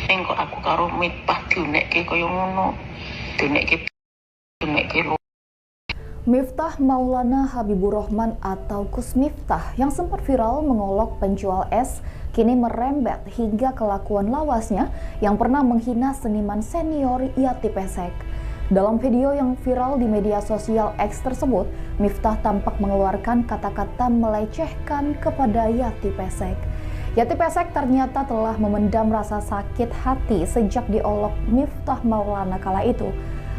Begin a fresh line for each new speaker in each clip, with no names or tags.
Ning kok aku karo Miftah diunekke kaya ngono. Diunekke diunekke lho.
Miftah Maulana Habiburohman atau Gus Miftah yang sempat viral mengolok penjual es kini merembet hingga kelakuan lawasnya yang pernah menghina seniman senior Yati Pesek. Dalam video yang viral di media sosial X tersebut, Miftah tampak mengeluarkan kata-kata melecehkan kepada Yati Pesek. Yati Pesek ternyata telah memendam rasa sakit hati sejak diolok Miftah Maulana kala itu.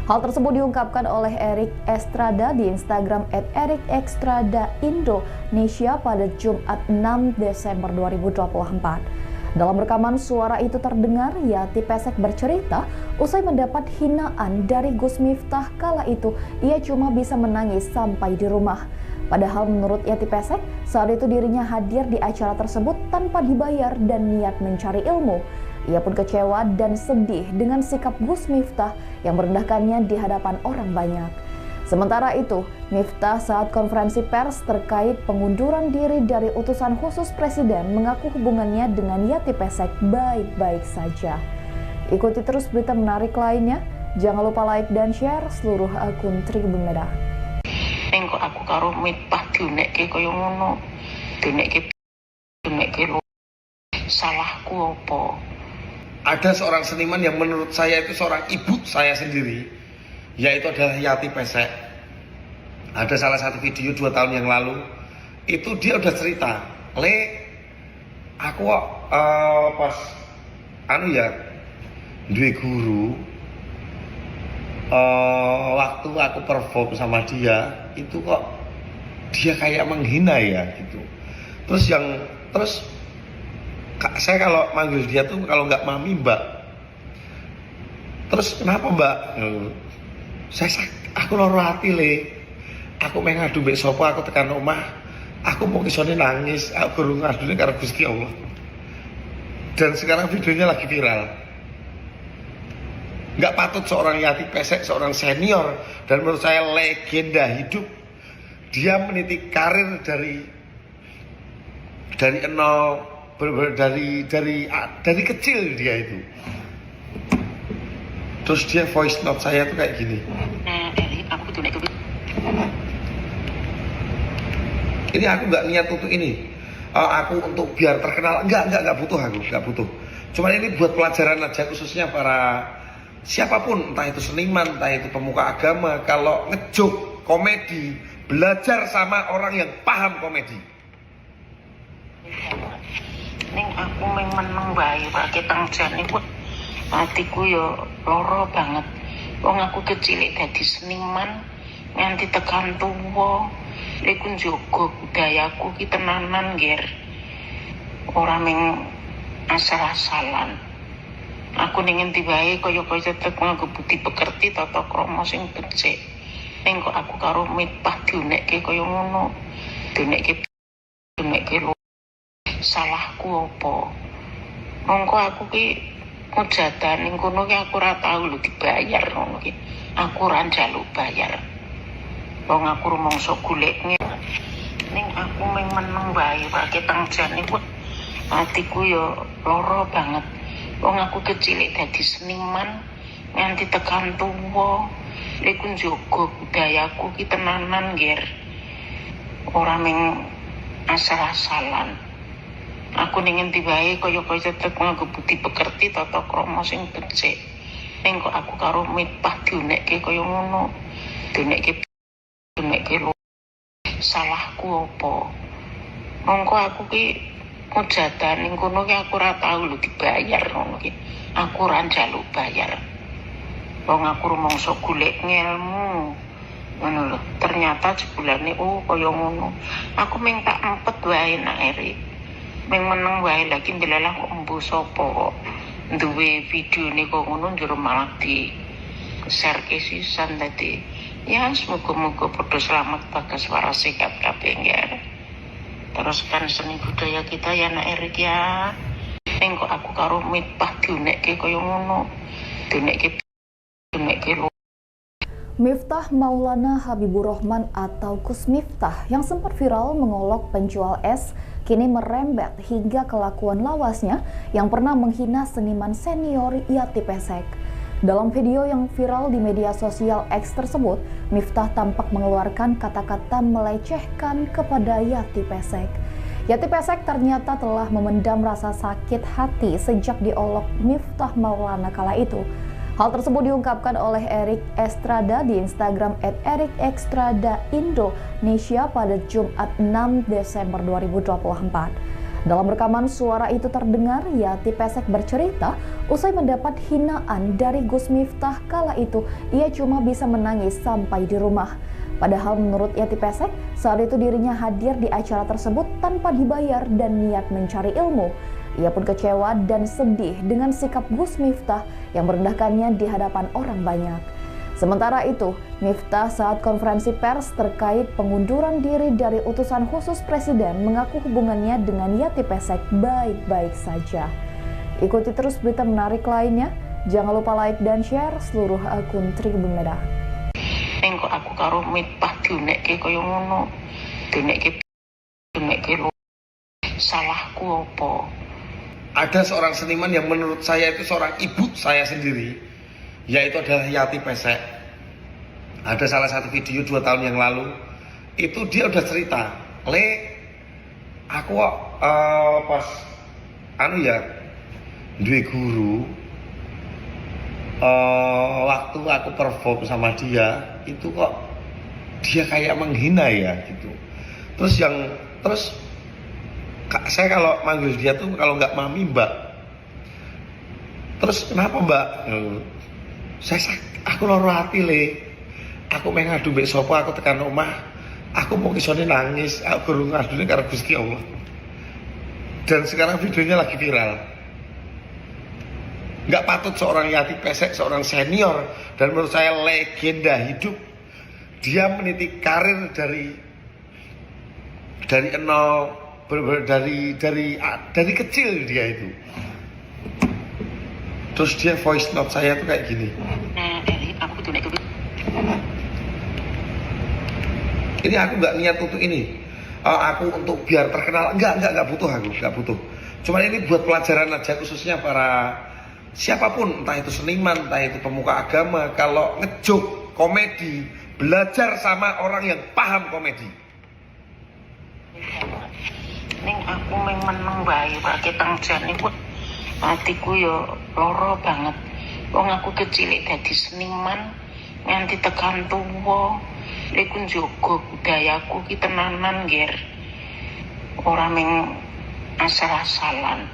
Hal tersebut diungkapkan oleh Erik Estrada di Instagram @ErikEstradaIndonesia pada Jumat 6 Desember 2024. Dalam rekaman suara itu terdengar Yati Pesek bercerita usai mendapat hinaan dari Gus Miftah kala itu ia cuma bisa menangis sampai di rumah. Padahal menurut Yati Pesek, saat itu dirinya hadir di acara tersebut tanpa dibayar dan niat mencari ilmu. Ia pun kecewa dan sedih dengan sikap Gus Miftah yang merendahkannya di hadapan orang banyak. Sementara itu, Miftah saat konferensi pers terkait pengunduran diri dari utusan khusus presiden mengaku hubungannya dengan Yati Pesek baik-baik saja. Ikuti terus berita menarik lainnya. Jangan lupa like dan share seluruh akun Tribun Medan.
Ning kok aku karo Miftah diunekke kaya ngono. Diunekke diunekke lho. Salahku apa?
Ada seorang seniman yang menurut saya itu seorang ibu saya sendiri, yaitu adalah Yati Pesek. Ada salah satu video 2 tahun yang lalu, itu dia udah cerita, "Le, aku kok pas anu ya, duwe guru, waktu aku perform sama dia, itu kok dia kayak menghina ya," gitu. Terus yang terus saya kalau manggil dia tuh kalau nggak mami, mbak. "Terus kenapa, Mbak?" "Saya aku loro hati, Le. Aku meh ngadu mbek sapa? Aku tekan omah aku mau isone nangis, aku guru ngadune karo Gusti Allah." Dan sekarang videonya lagi viral. Nggak patut seorang Yati Pesek, seorang senior dan menurut saya legenda hidup, dia meniti karir dari nol, bener-bener dari kecil dia itu. Terus dia voice note saya tuh kayak gini.
Nah, Erik, aku diunekke.
Ini aku nggak niat untuk ini. Aku untuk biar terkenal, enggak butuh, aku nggak butuh. Cuman ini buat pelajaran aja, khususnya para siapapun, entah itu seniman, entah itu pemuka agama, kalau ngejoke komedi, belajar sama orang yang paham komedi.
Ning aku meng meneng wae ketang jane kuwi atiku ya lara banget. Wong aku kecil dadi seniman nganti tekan tuwa. Iku njaga budayaku ki tenanan, Ger. Ora meng asal-asalan. Aku ning endi wae kaya-kaya tetep nganggo budi pekerti, tata krama sing becik. Ning kok aku karo Miftah diunekke kaya ngono. Diunekke diunekke lho. Salahku apa? Mongko aku ki mujadah ning kono ki aku ora tau lho dibayar ngono ki. Aku ora njaluk bayar. Wong aku rumangsa golek. Ning aku meng meneng wae ketang jane kuwi atiku ya lara banget. Wong aku kecil dadi seniman nganti tekan tuwa. Iku njaga budayaku ki tenanan, Ger. Ora meng asal-asalan. Aku ning endi wae kaya-kaya tetep nganggo budi pekerti, tata krama sing becik. Ning kok aku karo Miftah diunekke kaya ngono. Diunekke diunekke lho. Salahku apa? Mongko aku ki mujadah ning kono ki aku ora tau lho dibayar ngono ki. Aku ora njaluk bayar. Wong aku rumangsa golek ngelmu. Ngono lho. Ternyata jebulane oh kaya ngono. Aku ming tak empet wae nak Erik. Ming meneng wae, lagi ndelalah kok embuh sapa kok duwe videone kok ngono, njur malah di share ke sisan. Dadi ya semoga-moga padha selamat, bagas, waras, sehat kabeh ya. Teruskan seni budaya kita ya, nak Erik ya. Ning kok aku karo Miftah diunekke kaya ngono. Diunekke diunekke lho.
Miftah Maulana Habiburohman atau Gus Miftah yang sempat viral mengolok penjual es kini merembet hingga kelakuan lawasnya yang pernah menghina seniman senior Yati Pesek. Dalam video yang viral di media sosial X tersebut, Miftah tampak mengeluarkan kata-kata melecehkan kepada Yati Pesek. Yati Pesek ternyata telah memendam rasa sakit hati sejak diolok Miftah Maulana kala itu. Hal tersebut diungkapkan oleh Erik Estrada di Instagram @ErikEstradaIndonesia pada Jumat 6 Desember 2024. Dalam rekaman suara itu terdengar Yati Pesek bercerita usai mendapat hinaan dari Gus Miftah kala itu ia cuma bisa menangis sampai di rumah. Padahal menurut Yati Pesek, saat itu dirinya hadir di acara tersebut tanpa dibayar dan niat mencari ilmu. Ia pun kecewa dan sedih dengan sikap Gus Miftah yang merendahkannya di hadapan orang banyak. Sementara itu, Miftah saat konferensi pers terkait pengunduran diri dari utusan khusus presiden mengaku hubungannya dengan Yati Pesek baik-baik saja. Ikuti terus berita menarik lainnya. Jangan lupa like dan share seluruh akun Tribun Medan.
Ning kok aku karo Miftah diunekke kaya ngono. Diunekke diunekke lho. Salahku apa?
Ada seorang seniman yang menurut saya itu seorang ibu saya sendiri, yaitu adalah Yati Pesek. Ada salah satu video 2 tahun yang lalu, itu dia udah cerita, "Le, aku kok pas anu ya, duwe guru, waktu aku perform sama dia, itu kok dia kayak menghina ya," gitu. Terus yang terus Kak, saya kalau manggil dia tuh kalau nggak mami, mbak. Terus kenapa, mbak? Saya aku loro hati, Le. Aku meh ngadu mbek sapa? Aku tekan omah, aku mau isone nangis, aku guru ngadune karo Gusti Allah. Dan sekarang videonya lagi viral. Nggak patut seorang Yati Pesek, seorang senior dan menurut saya legenda hidup, dia meniti karir dari nol, bener-bener dari kecil dia itu. Terus dia voice note saya tuh kayak gini.
Nah, Erik, aku diunekke.
Ini aku nggak niat untuk ini. Aku untuk biar terkenal, enggak butuh, aku nggak butuh. Cuman ini buat pelajaran aja, khususnya para siapapun, entah itu seniman, entah itu pemuka agama, kalau ngejoke komedi, belajar sama orang yang paham komedi.
Ning aku meng meneng wae ketang jane kuwi atiku yo lara banget. Wong aku kecil dadi seniman nganti tekan tuwa. Iku njaga budayaku ki tenanan, Ger. Ora meng asal-asalan.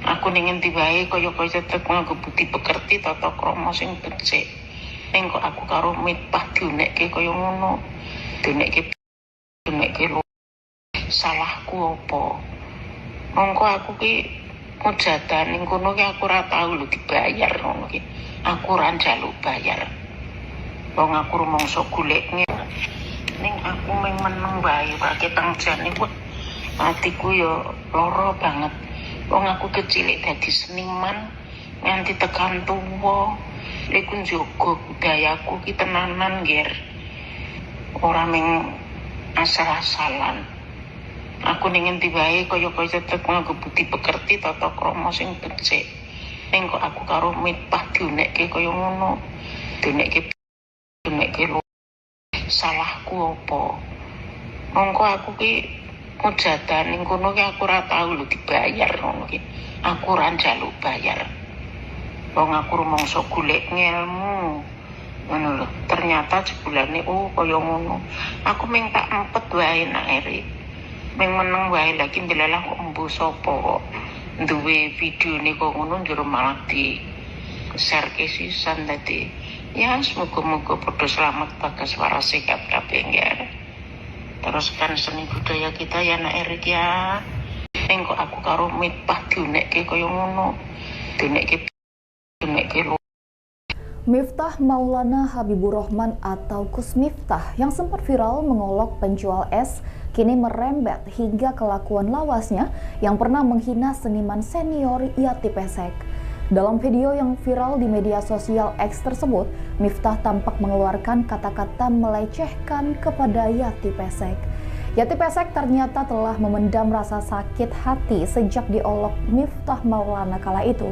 Aku ning endi wae kaya-kaya tetep nganggo budi pekerti, tata krama sing becik. Ning kok aku karo Miftah diunekke kaya ngono. Diunekke diunekke lho. Salahku apa? Mongko aku ki mujadah ning kono ki aku ora tau lho dibayar ngono ki. Aku ora njaluk bayar. Wong aku rumangsa golek. Ning aku meng meneng wae ketang jane kuwi atiku yo lara banget. Wong aku kecil dadi seniman nganti tekan tuwa. Iku njaga budayaku ki tenanan, Ger. Ora meng asal-asalan. Aku ning endi wae kaya-kaya tetep nganggo budi pekerti, tata krama sing becik. Ning kok aku karo Miftah diunekke kaya ngono. Diunekke diunekke lho. Salahku apa? Mongko aku ki mujadah ning kono ki aku ora tau lho dibayar ngono ki. Aku ora njaluk bayar. Wong aku rumangsa golek ngelmu. Ngono lho. Ternyata jebulane oh kaya ngono. Aku ming tak empet wae nak Erik. Ming meneng wae, lagi ndelalah kok embuh sapa kok duwe videone kok ngono, njur malah di share ke sisan. Dadi ya semoga-moga padha selamat, bagas, waras, sehat kabeh ya. Teruskan seni budaya kita ya, nak Erik ya. Ning kok aku karo Miftah diunekke kaya ngono. Diunekke diunekke lho.
Miftah Maulana Habiburohman atau Gus Miftah yang sempat viral mengolok penjual es kini merembet hingga kelakuan lawasnya yang pernah menghina seniman senior Yati Pesek. Dalam video yang viral di media sosial X tersebut, Miftah tampak mengeluarkan kata-kata melecehkan kepada Yati Pesek. Yati Pesek ternyata telah memendam rasa sakit hati sejak diolok Miftah Maulana kala itu.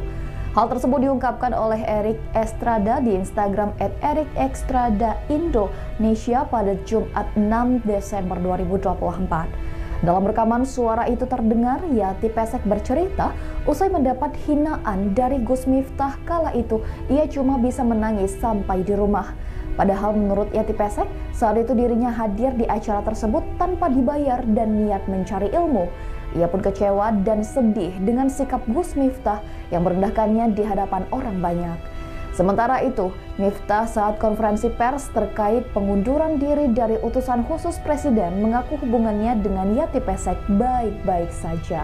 Hal tersebut diungkapkan oleh Erik Estrada di Instagram @erikestradaindonesia pada Jumat 6 Desember 2024. Dalam rekaman suara itu terdengar Yati Pesek bercerita usai mendapat hinaan dari Gus Miftah kala itu ia cuma bisa menangis sampai di rumah. Padahal menurut Yati Pesek, saat itu dirinya hadir di acara tersebut tanpa dibayar dan niat mencari ilmu. Ia pun kecewa dan sedih dengan sikap Gus Miftah yang merendahkannya di hadapan orang banyak. Sementara itu, Miftah saat konferensi pers terkait pengunduran diri dari utusan khusus presiden mengaku hubungannya dengan Yati Pesek baik-baik saja.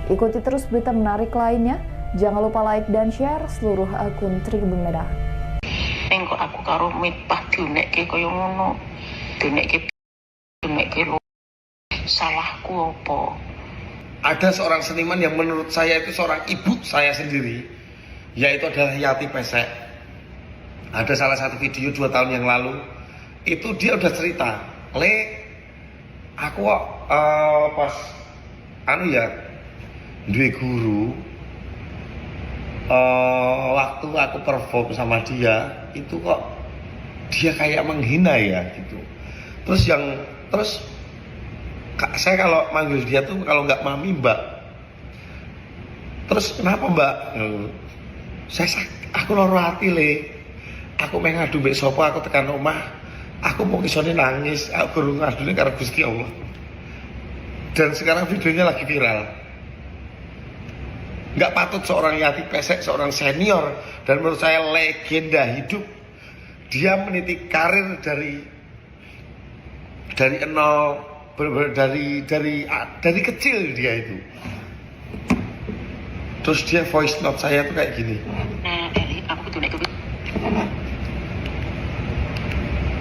Ikuti terus berita menarik lainnya. Jangan lupa like dan share seluruh akun Tribun Medan.
Ning kok aku karo Miftah diunekke kaya ngono. Diunekke diunekke salahku apa?
Ada seorang seniman yang menurut saya itu seorang ibu saya sendiri, yaitu adalah Yati Pesek. Ada salah satu video 2 tahun yang lalu, itu dia udah cerita, "Le, aku kok pas anu ya, duwe guru, waktu aku perform sama dia, itu kok dia kayak menghina ya gitu." Terus saya kalau manggil dia tuh kalau nggak mami, mbak. Terus kenapa, mbak? Aku loro hati, Le. Aku meh ngadu mbek sapa? Aku tekan omah, aku mau isone nangis, aku guru ngadune karo Gusti Allah. Dan sekarang videonya lagi viral. Nggak patut seorang Yati Pesek, seorang senior dan menurut saya legenda hidup. Dia meniti karir dari nol, bener-bener dari kecil dia itu. Terus dia voice note saya tuh kayak gini.
Nah, Eri, aku diunekke.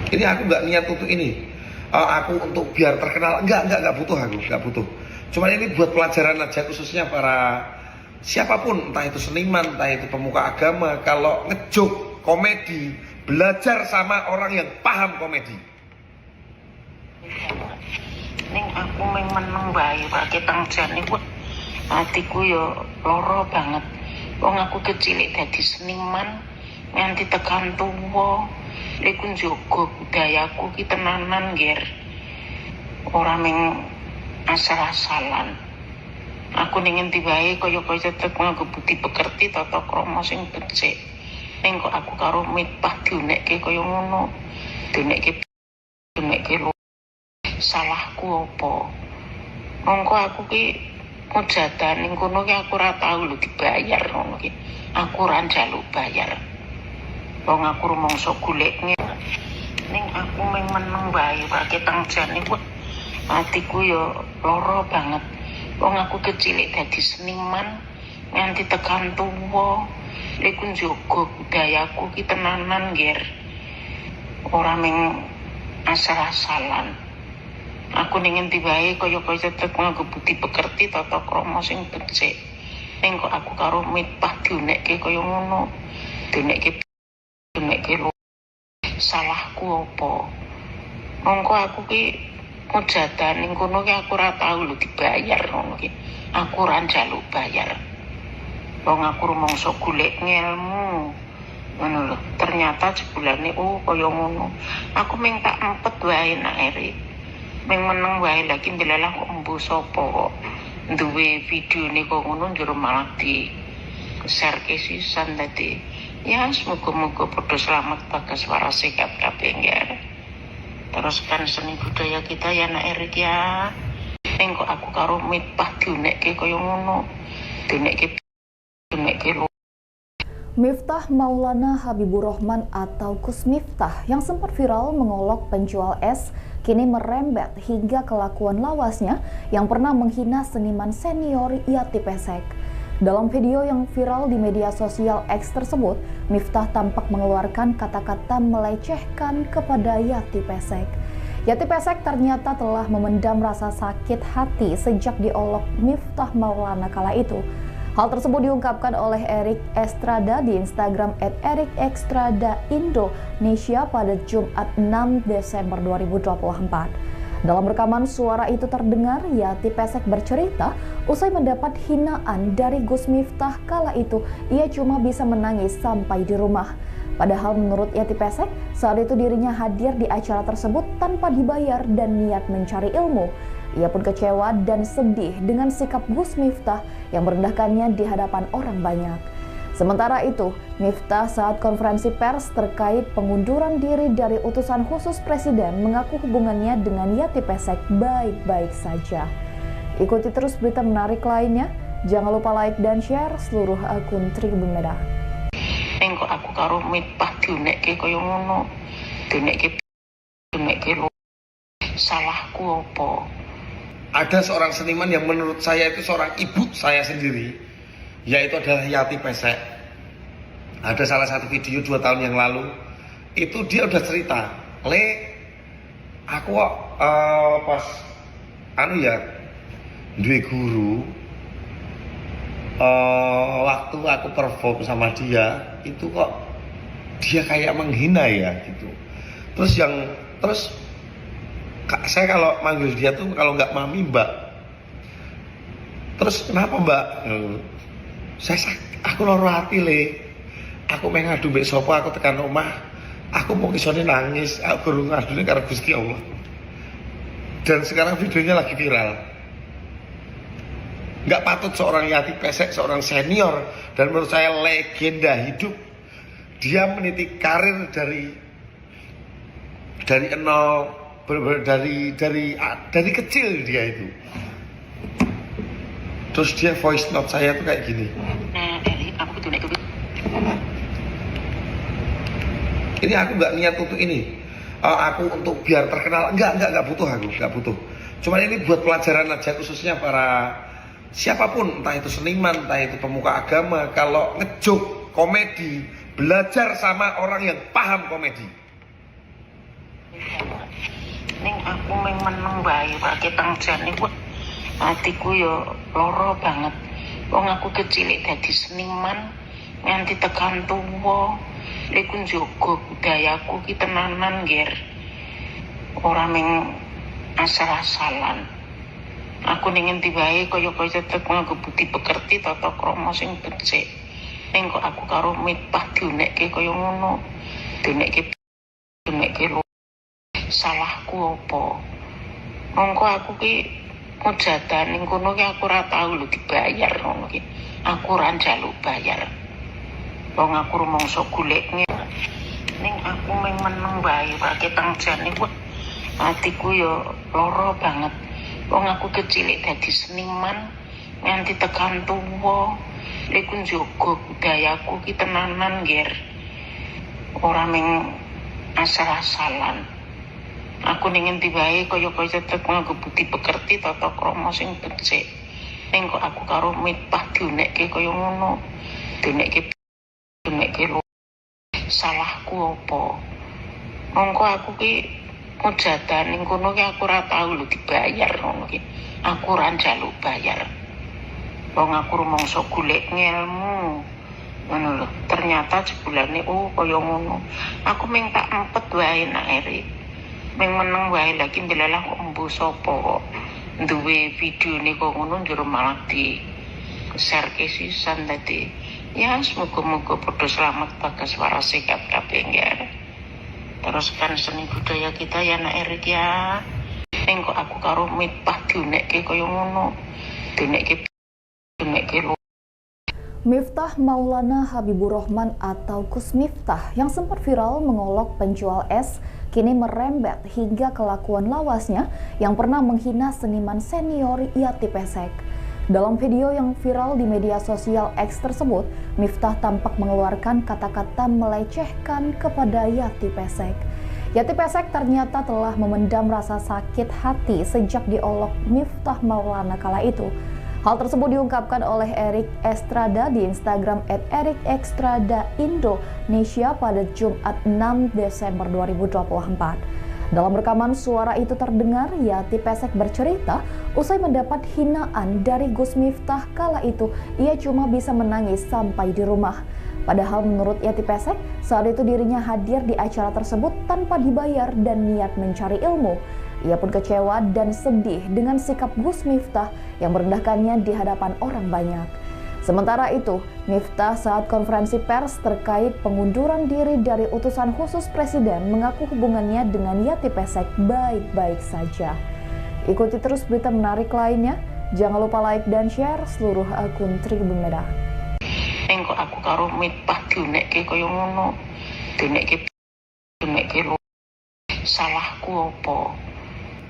Ini aku nggak niat untuk ini. Aku untuk biar terkenal, enggak butuh aku, nggak butuh. Cuman ini buat pelajaran aja, khususnya para siapapun, entah itu seniman, entah itu pemuka agama, kalau ngejoke komedi, belajar sama orang yang paham komedi.
Ning aku meng meneng wae ketang jane kuwi atiku yo lara banget. Wong aku kecilik dadi seniman nganti tekan tuwa. Iku njaga budayaku ki tenanan, Ger. Ora meng asal-asalan. Aku ning endi wae kaya-kaya tetep nganggo budi pekerti, tata krama sing becik. Ning kok aku karo Miftah diunekke kaya ngono. Diunekke diunekke salahku apa? Mongko aku ki mujadah ning kono ki aku ora tau lho dibayar ngono ki. Aku ora njaluk bayar. Wong aku rumangsa golek. Ning aku meng meneng wae ketang jane kuwi atiku yo lara banget. Wong aku kecilik dadi seniman nganti tekan tuwa. Iku njaga budayaku ki tenanan, Ger. Ora meng asal-asalan. Aku ning endi wae kaya-kaya tetep nganggo budi pekerti, tata krama sing becik. Ning kok aku karo Miftah diunekke kaya ngono. Diunekke diunekke salahku apa? Mongko aku ki mujadah ning kono ki aku ora tau lho dibayar ngono ki. Aku ora njaluk bayar. Wong aku rumangsa golek ngelmu. Ngono lho. Ternyata jebulane, oh, kaya ngono. Aku ming tak empet wae nak Eri. Ming meneng wae, lagi ndelalah kok embuh sapa kok duwe videone kok ngono, njur malah di share ke sisan. Dadi ya semoga-moga padha selamat, bagas, waras, sehat kabeh ya. Teruskan seni budaya kita ya, nak Erik ya. Ning kok aku karo Miftah diunekke kaya ngono. Diunekke diunekke.
Miftah Maulana Habibur Rahman atau Gus Miftah yang sempat viral mengolok penjual es kini merembet hingga kelakuan lawasnya yang pernah menghina seniman senior Yati Pesek. Dalam video yang viral di media sosial X tersebut, Miftah tampak mengeluarkan kata-kata melecehkan kepada Yati Pesek. Yati Pesek ternyata telah memendam rasa sakit hati sejak diolok Miftah Maulana kala itu. Hal tersebut diungkapkan oleh Erik Estrada di Instagram @erikestradaindonesia pada Jumat 6 Desember 2024. Dalam rekaman suara itu terdengar Yati Pesek bercerita usai mendapat hinaan dari Gus Miftah kala itu ia cuma bisa menangis sampai di rumah. Padahal menurut Yati Pesek, saat itu dirinya hadir di acara tersebut tanpa dibayar dan niat mencari ilmu. Ia pun kecewa dan sedih dengan sikap Gus Miftah yang merendahkannya di hadapan orang banyak. Sementara itu, Miftah saat konferensi pers terkait pengunduran diri dari utusan khusus presiden mengaku hubungannya dengan Yati Pesek baik-baik saja. Ikuti terus berita menarik lainnya. Jangan lupa like dan share seluruh akun Tribun Medan.
Ning kok aku karo Miftah diunekke kaya ngono. Diunekke lho. Salahku apa?
Ada seorang seniman yang menurut saya itu seorang ibu saya sendiri, yaitu adalah Yati Pesek. Ada salah satu video 2 tahun yang lalu, itu dia udah cerita, "Le, aku kok pas anu ya, duwe guru, waktu aku perform sama dia, itu kok dia kayak menghina ya gitu." Terus saya kalau manggil dia tuh kalau nggak mami, mbak. Terus kenapa mbak? Aku loro hati, Le. Aku pengen ngadu mbek sapa, aku tekan omah, aku mau isone nangis, aku guru ngadune karo Gusti Allah. Dan sekarang videonya lagi viral. Nggak patut seorang Yati Pesek, seorang senior dan menurut saya legenda hidup, dia meniti karir dari nol, bener-bener dari kecil dia itu. Terus dia voice note saya tuh kayak gini.
Nah, Erik, aku diunekke.
Ini aku nggak niat untuk ini. Aku untuk biar terkenal, enggak butuh aku, nggak butuh. Cuman ini buat pelajaran aja khususnya para siapapun, entah itu seniman, entah itu pemuka agama, kalau ngejoke komedi, belajar sama orang yang paham komedi.
Ning aku meng meneng wae ketang jane kuwi atiku yo lara banget. Wong aku kecilik dadi seniman nganti tekan tuwa. Lha iku njaga budayaku ki tenanan, Ger. Ora meng asal-asalan. Aku ning endi wae kaya-kaya tetep nganggo budi pekerti tata krama sing becik. Ning kok aku karo Miftah diunekke kaya ngono. Diunekke lho. Salahku apa? Mongko aku ki mujatan ning kono ki aku ora tau lho dibayar ngono ki. Aku ora njaluk bayar. Wong aku rumangsa golek. Ning aku meng meneng wae ketang jane kuwi atiku yo lara banget. Wong aku kecilik dadi seniman nganti tekan tuwa. Lha iku njaga budayaku ki tenanan, Ger. Ora meng asal-asalan. Aku ning endi wae kaya-kaya tetep nganggo budi pekerti tata krama sing becik. Ning kok aku karo Miftah diunekke kaya ngono. Diunekke lho. Salahku apa? Mongko aku ki mujatan ning kono ki aku ora tau lho dibayar ngono ki. Aku ora njaluk bayar. Wong aku rumangsa golek ngelmu. Ngono lho. Ternyata jebulane oh kaya ngono. Aku meng tak empet wae nak Erik. Meng meneng wae lagi ndelalah kok embuh sapa kok duwe videone kok ngono njero malah di share ke sisan dadi. Ya semoga-moga padha selamat bagas waras sehat kabeh ya. Teruskan seni budaya kita ya nak Erik ya. Ning kok aku karo Miftah diunekke kaya ngono. Diunekke lho.
Miftah Maulana Habibur Rahman atau Gus Miftah yang sempat viral mengolok penjual es kini merembet hingga kelakuan lawasnya yang pernah menghina seniman senior Yati Pesek. Dalam video yang viral di media sosial X tersebut, Miftah tampak mengeluarkan kata-kata melecehkan kepada Yati Pesek. Yati Pesek ternyata telah memendam rasa sakit hati sejak diolok Miftah Maulana kala itu. Hal tersebut diungkapkan oleh Erik Estrada di Instagram @erikestradaindonesia pada Jumat 6 Desember 2024. Dalam rekaman suara itu terdengar Yati Pesek bercerita usai mendapat hinaan dari Gus Miftah kala itu ia cuma bisa menangis sampai di rumah. Padahal menurut Yati Pesek, saat itu dirinya hadir di acara tersebut tanpa dibayar dan niat mencari ilmu. Ia pun kecewa dan sedih dengan sikap Gus Miftah yang merendahkannya di hadapan orang banyak. Sementara itu, Miftah saat konferensi pers terkait pengunduran diri dari utusan khusus presiden mengaku hubungannya dengan Yati Pesek baik-baik saja. Ikuti terus berita menarik lainnya. Jangan lupa like dan share seluruh akun Tribun Medan.
Ning kok aku karo Miftah diunekke kaya ngono. Diunekke diunekke lho. Salahku apa?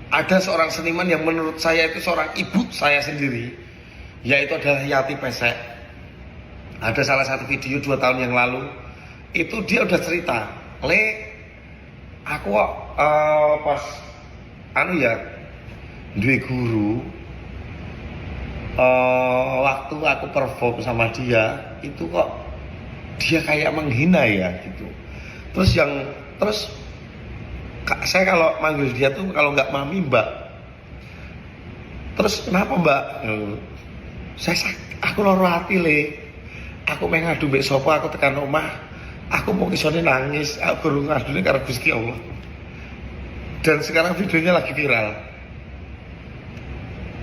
Ada seorang seniman yang menurut saya itu seorang ibu saya sendiri, yaitu adalah Yati Pesek. Ada salah satu video 2 tahun yang lalu, itu dia udah cerita, "Le, aku kok pas anu ya, duwe guru, waktu aku perform sama dia, itu kok dia kayak menghina ya," gitu. Terus yang terus saya kalau manggil dia tuh kalau nggak mami, mbak. Terus kenapa, mbak? Saya aku loro hati, Le. Aku pengen ngadu mbek sapa? Aku tekan omah aku mau isone nangis, aku guru ngadune karo Gusti Allah. Dan sekarang videonya lagi viral.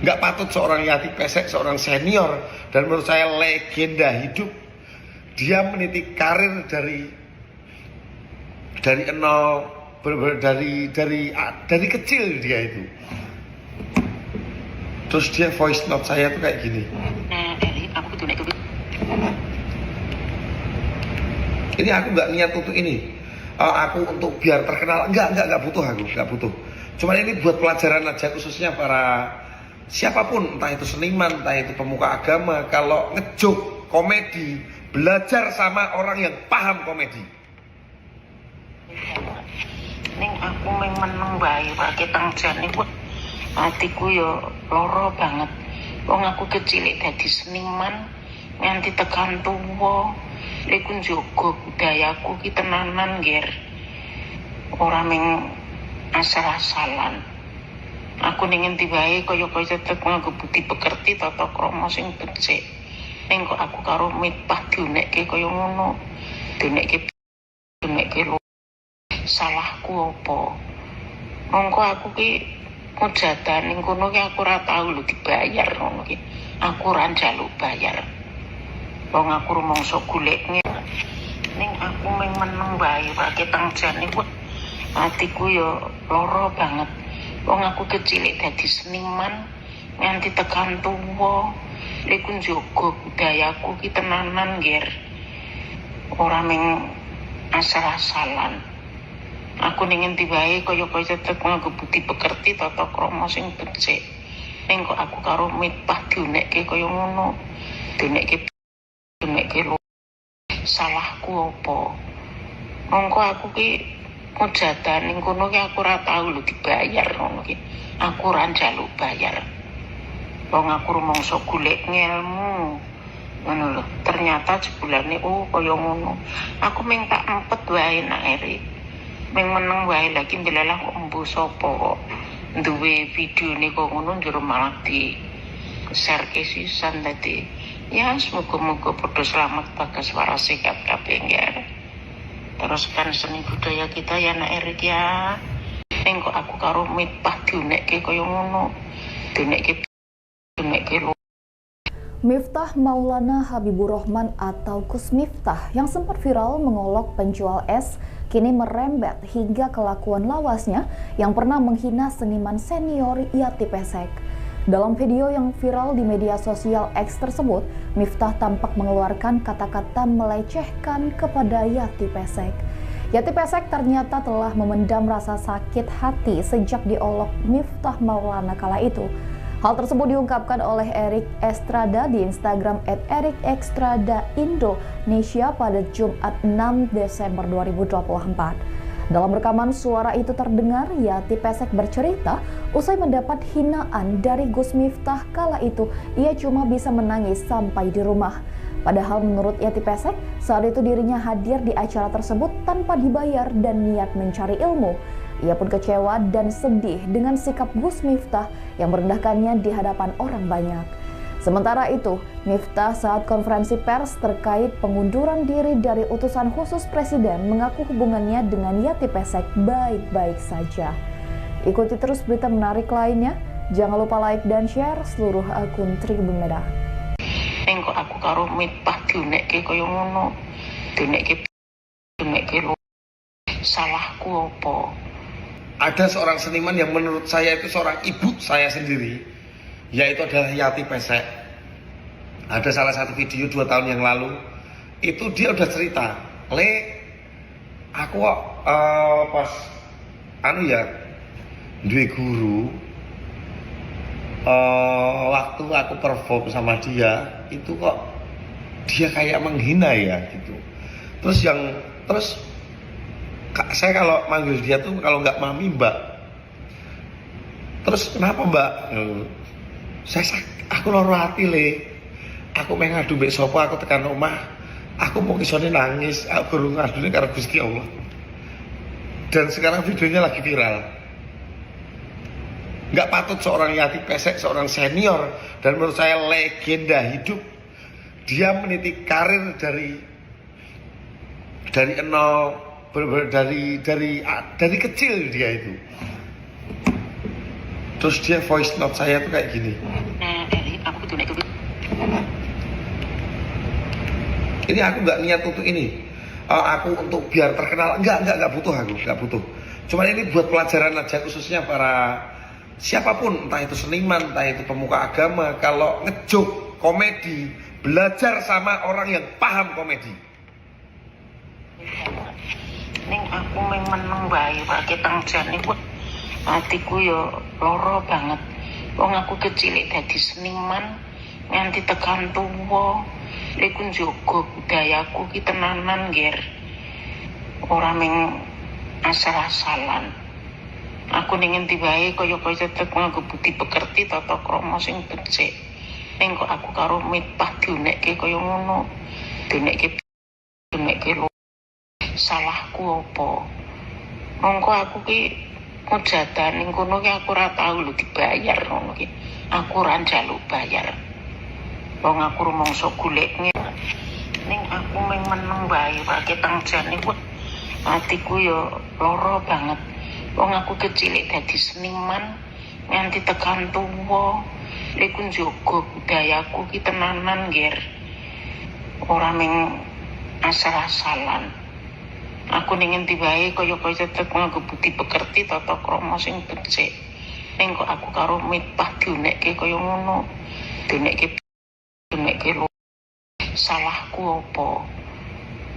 Nggak patut seorang Yati Pesek, seorang senior dan menurut saya legenda hidup, dia meniti karir dari nol, bener-bener dari kecil dia itu. Terus dia voice note saya tuh kayak gini.
Nah, Eri, aku diunekke.
Ini aku nggak niat untuk ini. Aku untuk biar terkenal, enggak butuh, aku nggak butuh. Cuman ini buat pelajaran aja, khususnya para siapapun, entah itu seniman, entah itu pemuka agama, kalau ngejoke komedi, belajar sama orang yang paham komedi.
Ning aku meng meneng wae ketang jane wah atiku yo lara banget. Wong aku kecil dadi seniman nganti tekan tuwa. Iku njaga budayaku ki tenanan, Ger. Ora meng asal-asalan. Aku ning endi wae kaya-kaya tetep nganggo budi pekerti, tata krama sing becik. Ning kok aku karo Miftah diunekke kaya ngono. Diunekke diunekke lho. Salahku apa? Mongko aku ki mujatan ning kono ki aku ora tau lho dibayar ngono ki. Aku ora njaluk bayar. Wong aku rumangsa golek. Ning aku meng meneng wae ketang jane wah atiku yo lara banget. Wong aku kecil dadi seniman nganti tekan tuwa. Iku njaga budayaku ki tenanan, Ger. Ora meng asal-asalan. Aku ning endi wae kaya-kaya tetep nganggo budi pekerti, tata krama sing becik. Ning kok aku karo Miftah diunekke kaya ngono. Diunekke diunekke lho. Salahku apa? Mongko aku ki mujatan ning kono ki aku ora tau lho dibayar ngono ki. Aku ora njaluk bayar. Wong aku rumangsa golek ngelmu. Ngono lho. Ternyata jebulane oh kaya ngono. Aku meng tak empet wae nak Eri. Meng meneng wae, lagi ndelalah kok embuh sapa kok duwe videone kok ngono, njero malah di share ke sisan. Dadi ya semoga-moga padha selamat, bagas, waras, sehat kabeh ya. Teruskan seni budaya kita ya, nak Erik ya. Ning kok aku karo Miftah diunekke kaya ngono. Diunekke diunekke lho.
Miftah Maulana Habibur Rahman atau Gus Miftah yang sempat viral mengolok penjual es kini merembet hingga kelakuan lawasnya yang pernah menghina seniman senior Yati Pesek. Dalam video yang viral di media sosial X tersebut, Miftah tampak mengeluarkan kata-kata melecehkan kepada Yati Pesek. Yati Pesek ternyata telah memendam rasa sakit hati sejak diolok Miftah Maulana kala itu. Hal tersebut diungkapkan oleh Erik Estrada di Instagram @ErikEstradaIndonesia pada Jumat 6 Desember 2024. Dalam rekaman suara itu terdengar Yati Pesek bercerita usai mendapat hinaan dari Gus Miftah kala itu ia cuma bisa menangis sampai di rumah. Padahal menurut Yati Pesek, saat itu dirinya hadir di acara tersebut tanpa dibayar dan niat mencari ilmu. Ia pun kecewa dan sedih dengan sikap Gus Miftah yang merendahkannya di hadapan orang banyak. Sementara itu, Miftah saat konferensi pers terkait pengunduran diri dari utusan khusus presiden mengaku hubungannya dengan Yati Pesek baik-baik saja. Ikuti terus berita menarik lainnya. Jangan lupa like dan share seluruh akun Tribun Medan.
Ning kok aku karo Miftah diunekke kaya ngono. Diunekke diunekke salahku apa?
Ada seorang seniman yang menurut saya itu seorang ibu saya sendiri, yaitu adalah Yati Pesek. Ada salah satu video 2 tahun yang lalu, itu dia udah cerita, "Le, aku kok pas anu ya, duwe guru, waktu aku perform sama dia, itu kok dia kayak menghina ya gitu." Terus saya kalau manggil dia tuh kalau nggak mami, mbak. "Terus kenapa, mbak?" "Saya aku loro hati, Le. Aku meh ngadu mbek sapa? Aku tekan omah aku mau isone nangis, aku guru ngadune karo Gusti Allah." Dan sekarang videonya lagi viral. Nggak patut seorang Yati Pesek, seorang senior dan menurut saya legenda hidup, dia meniti karir dari nol, bener-bener dari kecil dia itu. Terus dia voice note saya tuh kayak gini.
Nah, Eri, aku diunekke.
Ini aku nggak niat untuk ini. Aku untuk biar terkenal, enggak butuh aku, nggak butuh. Cuman ini buat pelajaran aja, khususnya para siapapun, entah itu seniman, entah itu pemuka agama, kalau ngejoke komedi, belajar sama orang yang paham komedi.
Ning aku meng meneng wae ketang jane wah atiku yo loro banget. Wong aku kecil dadi seniman nganti tekan tuwa. Iku njogo budayaku ki tenanan, Ger. Ora meng asal-asalan. Aku ning endi wae kaya-kaya tetep nganggo budi pekerti tata krama sing becik. Ning kok aku karo Miftah diunekke kaya ngono. Diunekke diunekke salahku apa? Mongko aku ki mujatan ning kono ki aku ora tau lho dibayar ngono ki. Aku ora njaluk bayar. Wong aku rumangsa golek. Ning aku meng meneng wae ketang jane wah atiku yo loro banget. Wong aku kecil dadi seniman nganti tekan tuwa. Iku njogo budayaku ki tenanan, Ger. Ora meng asal-asalan. Aku ning endi wae kaya-kaya tetep nganggo budi pekerti tata krama sing becik. Ning kok aku karo Miftah diunekke kaya ngono. Diunekke diunekke salahku apa?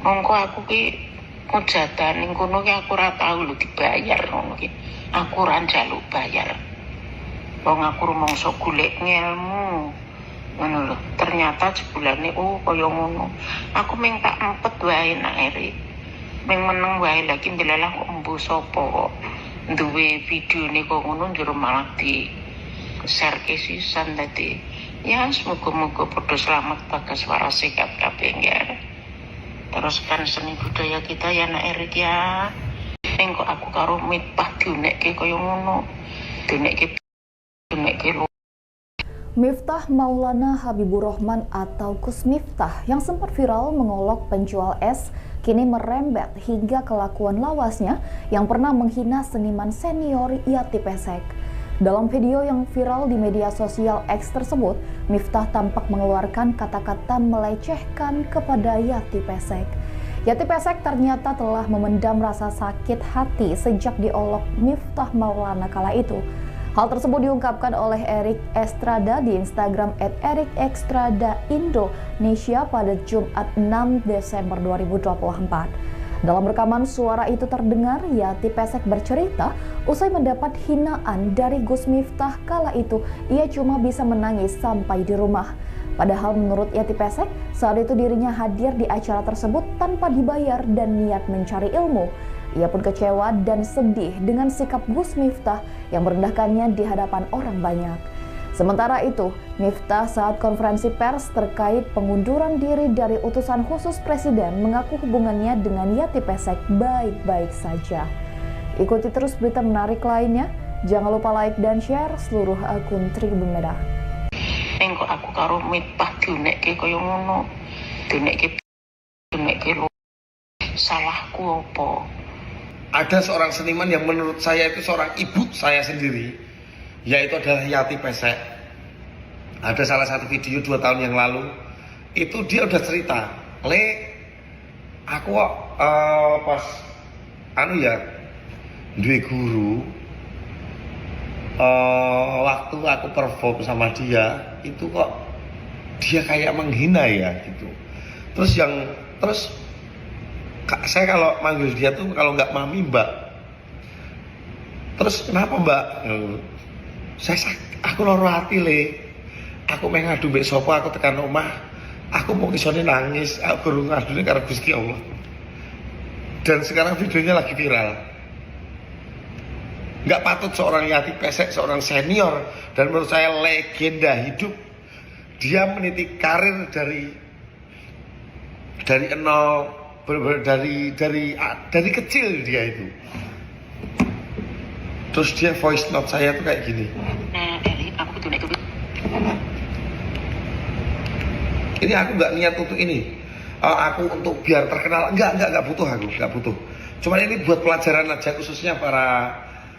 Mongko aku ki mujatan ning kono ki aku ora tau lho dibayar ngono ki. Aku ora njaluk bayar. Wong aku rumangsa golek ngelmu. Ngono lho. Ternyata jebulane oh kaya ngono. Aku meng tak empet wae nak Eri. Meng meneng wae lagi ndelalah kok embuh sapa kok duwe videone kok ngono njero malah di share ke sisan dadi ya semoga-moga padha selamat bagas waras sehat kabeh ya. Teruskan seni budaya kita ya nak Erik ya. Ning kok aku karo Miftah diunekke kaya ngono. Diunekke diunekke.
Miftah Maulana Habibur Rahman atau Gus Miftah yang sempat viral mengolok penjual es kini merembet hingga kelakuan lawasnya yang pernah menghina seniman senior Yati Pesek. Dalam video yang viral di media sosial X tersebut, Miftah tampak mengeluarkan kata-kata melecehkan kepada Yati Pesek. Yati Pesek ternyata telah memendam rasa sakit hati sejak diolok Miftah Maulana kala itu. Hal tersebut diungkapkan oleh Erik Estrada di Instagram @ErikEstradaIndonesia pada Jumat 6 Desember 2024. Dalam rekaman suara itu terdengar Yati Pesek bercerita usai mendapat hinaan dari Gus Miftah kala itu ia cuma bisa menangis sampai di rumah. Padahal menurut Yati Pesek, saat itu dirinya hadir di acara tersebut tanpa dibayar dan niat mencari ilmu. Ia pun kecewa dan sedih dengan sikap Gus Miftah yang merendahkannya di hadapan orang banyak. Sementara itu, Miftah saat konferensi pers terkait pengunduran diri dari utusan khusus presiden mengaku hubungannya dengan Yati Pesek baik-baik saja. Ikuti terus berita menarik lainnya. Jangan lupa like dan share seluruh akun Tribun Medan.
Ning kok aku karo Miftah diunekke kaya ngono. Diunekke diunekke lho. Salahku apa?
Ada seorang seniman yang menurut saya itu seorang ibu saya sendiri, yaitu adalah Yati Pesek. Ada salah satu video 2 tahun yang lalu, itu dia udah cerita, "Le, aku kok pas anu ya, duwe guru, waktu aku perform sama dia, itu kok dia kayak menghina ya," gitu. Terus yang terus saya kalau manggil dia tuh kalau nggak mami, mbak. "Terus kenapa, mbak?" Saya aku loro hati, Le. Aku meh ngadu mbek sapa? Aku tekan omah aku mau isone nangis, aku guru ngadune karo Gusti Allah." Dan sekarang videonya lagi viral. Nggak patut seorang Yati Pesek, seorang senior dan menurut saya legenda hidup, dia meniti karir dari nol, bener-bener dari kecil dia itu. Terus dia voice note saya tuh kayak gini.
Nah, Eri, aku diunekke.
Ini aku nggak niat untuk ini. Eh, aku untuk biar terkenal enggak butuh, aku nggak butuh. Cuman ini buat pelajaran aja, khususnya para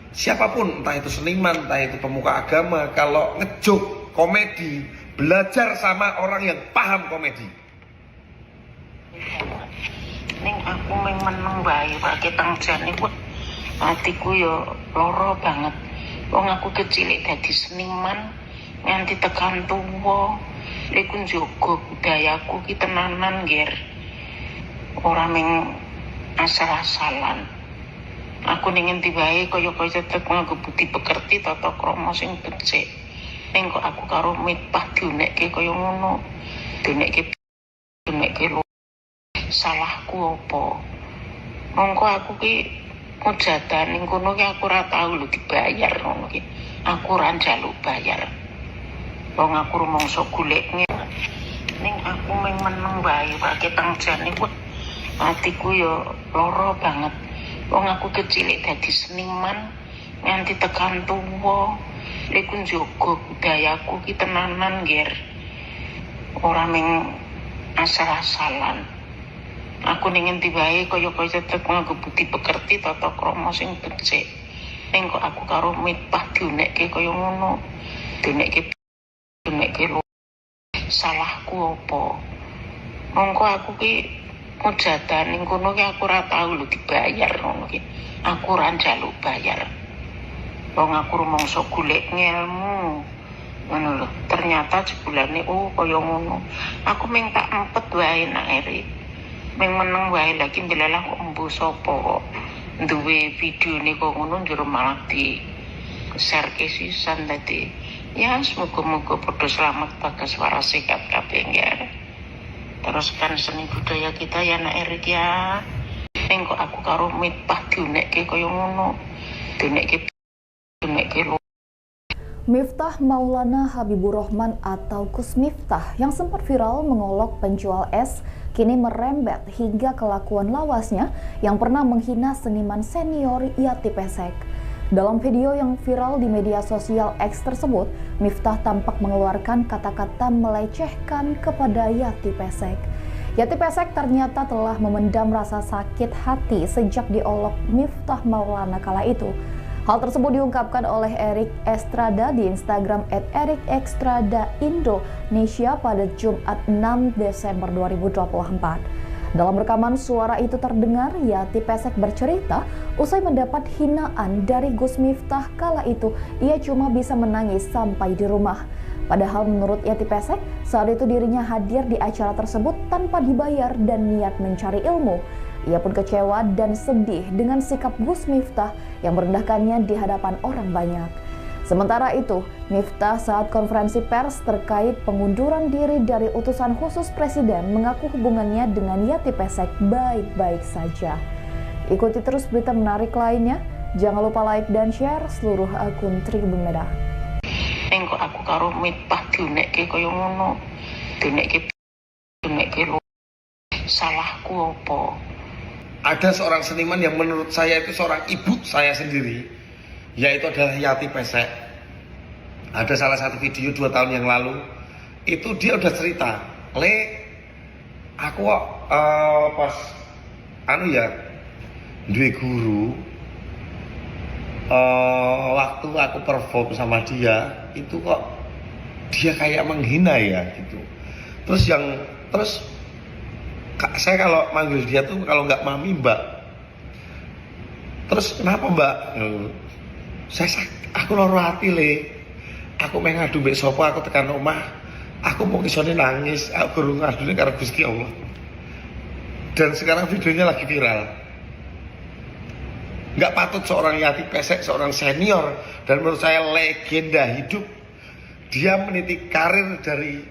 siapapun, entah itu seniman, entah itu pemuka agama, kalau ngejoke komedi, belajar sama orang yang paham komedi.
Ning aku meng meneng wae ketang jane, wah, atiku yo lara banget. Wong aku kecil dadi seniman nganti tekan tuwa. Iku njaga budayaku ki tenanan, Ger. Ora meng asal-asalan. Aku ning endi wae kaya-kaya tetep nganggo budi pekerti, tata krama sing becik. Ning kok aku karo Miftah diunekke kaya ngono. Diunekke diunekke lho. Salahku apa? Mongko aku ki mujatan ning kono ki aku ora tau lho dibayar ngono ki. Aku ora njaluk bayar. Wong aku rumangsa golek. Ning aku meng meneng wae ketang jane, wah, atiku yo lara banget. Wong aku kecil dadi seniman nganti tekan tuwa. Iku njaga budayaku ki tenanan, Ger. Ora meng asal-asalan. Aku ning endi wae kaya-kaya tetep nganggo budi pekerti, tata krama sing becik. Ning kok aku karo Miftah diunekke kaya ngono. Diunekke diunekke lho. Salahku apa? Mongko aku ki mujatan ning kono ki aku ora tau lho dibayar ngono ki. Aku ora njaluk bayar. Wong aku rumangsa golek ngelmu. Ngono lho. Ternyata jebulane, oh, kaya ngono. Aku meng tak empet wae nak Eri. Meng meneng wae, lagi ndelalah kok embuh sapa kok duwe videone kok ngono, njero malah di share ke sisan. Dadi ya semoga-moga padha selamat, bagas, waras, sehat kabeh ya. Teruskan seni budaya kita ya, nak Erik ya. Ning kok aku karo Miftah diunekke kaya ngono. Diunekke diunekke lho.
Miftah Maulana Habibur Rahman atau Gus Miftah yang sempat viral mengolok penjual es kini merembet hingga kelakuan lawasnya yang pernah menghina seniman senior Yati Pesek. Dalam video yang viral di media sosial X tersebut, Miftah tampak mengeluarkan kata-kata melecehkan kepada Yati Pesek. Yati Pesek ternyata telah memendam rasa sakit hati sejak diolok Miftah Maulana kala itu. Hal tersebut diungkapkan oleh Erik Estrada di Instagram @ErikEstradaIndonesia pada Jumat 6 Desember 2024. Dalam rekaman suara itu terdengar Yati Pesek bercerita usai mendapat hinaan dari Gus Miftah kala itu ia cuma bisa menangis sampai di rumah. Padahal menurut Yati Pesek, saat itu dirinya hadir di acara tersebut tanpa dibayar dan niat mencari ilmu. Ia pun kecewa dan sedih dengan sikap Gus Miftah yang merendahkannya di hadapan orang banyak. Sementara itu, Miftah saat konferensi pers terkait pengunduran diri dari utusan khusus presiden mengaku hubungannya dengan Yati Pesek baik-baik saja. Ikuti terus berita menarik lainnya. Jangan lupa like dan share seluruh akun Tribun Medan.
Ning kok aku karo Miftah diunekke kaya ngono. Diunekke diunekke lho. Salahku apa?
Ada seorang seniman yang menurut saya itu seorang ibu saya sendiri, yaitu adalah Yati Pesek. Ada salah satu video 2 tahun yang lalu, itu dia udah cerita, "Le, aku kok pas anu ya, duwe guru, waktu aku perform sama dia, itu kok dia kayak menghina ya," gitu. Terus yang terus, "Kak, saya kalau manggil dia tuh kalau nggak mami, mbak." "Terus kenapa, mbak?" "Saya aku loro hati, Le. Aku meh ngadu mbek sapa? Aku tekan omah aku mau isone nangis, aku guru ngadune karo Gusti Allah." Dan sekarang videonya lagi viral. Nggak patut seorang Yati Pesek, seorang senior dan menurut saya legenda hidup, dia meniti karir dari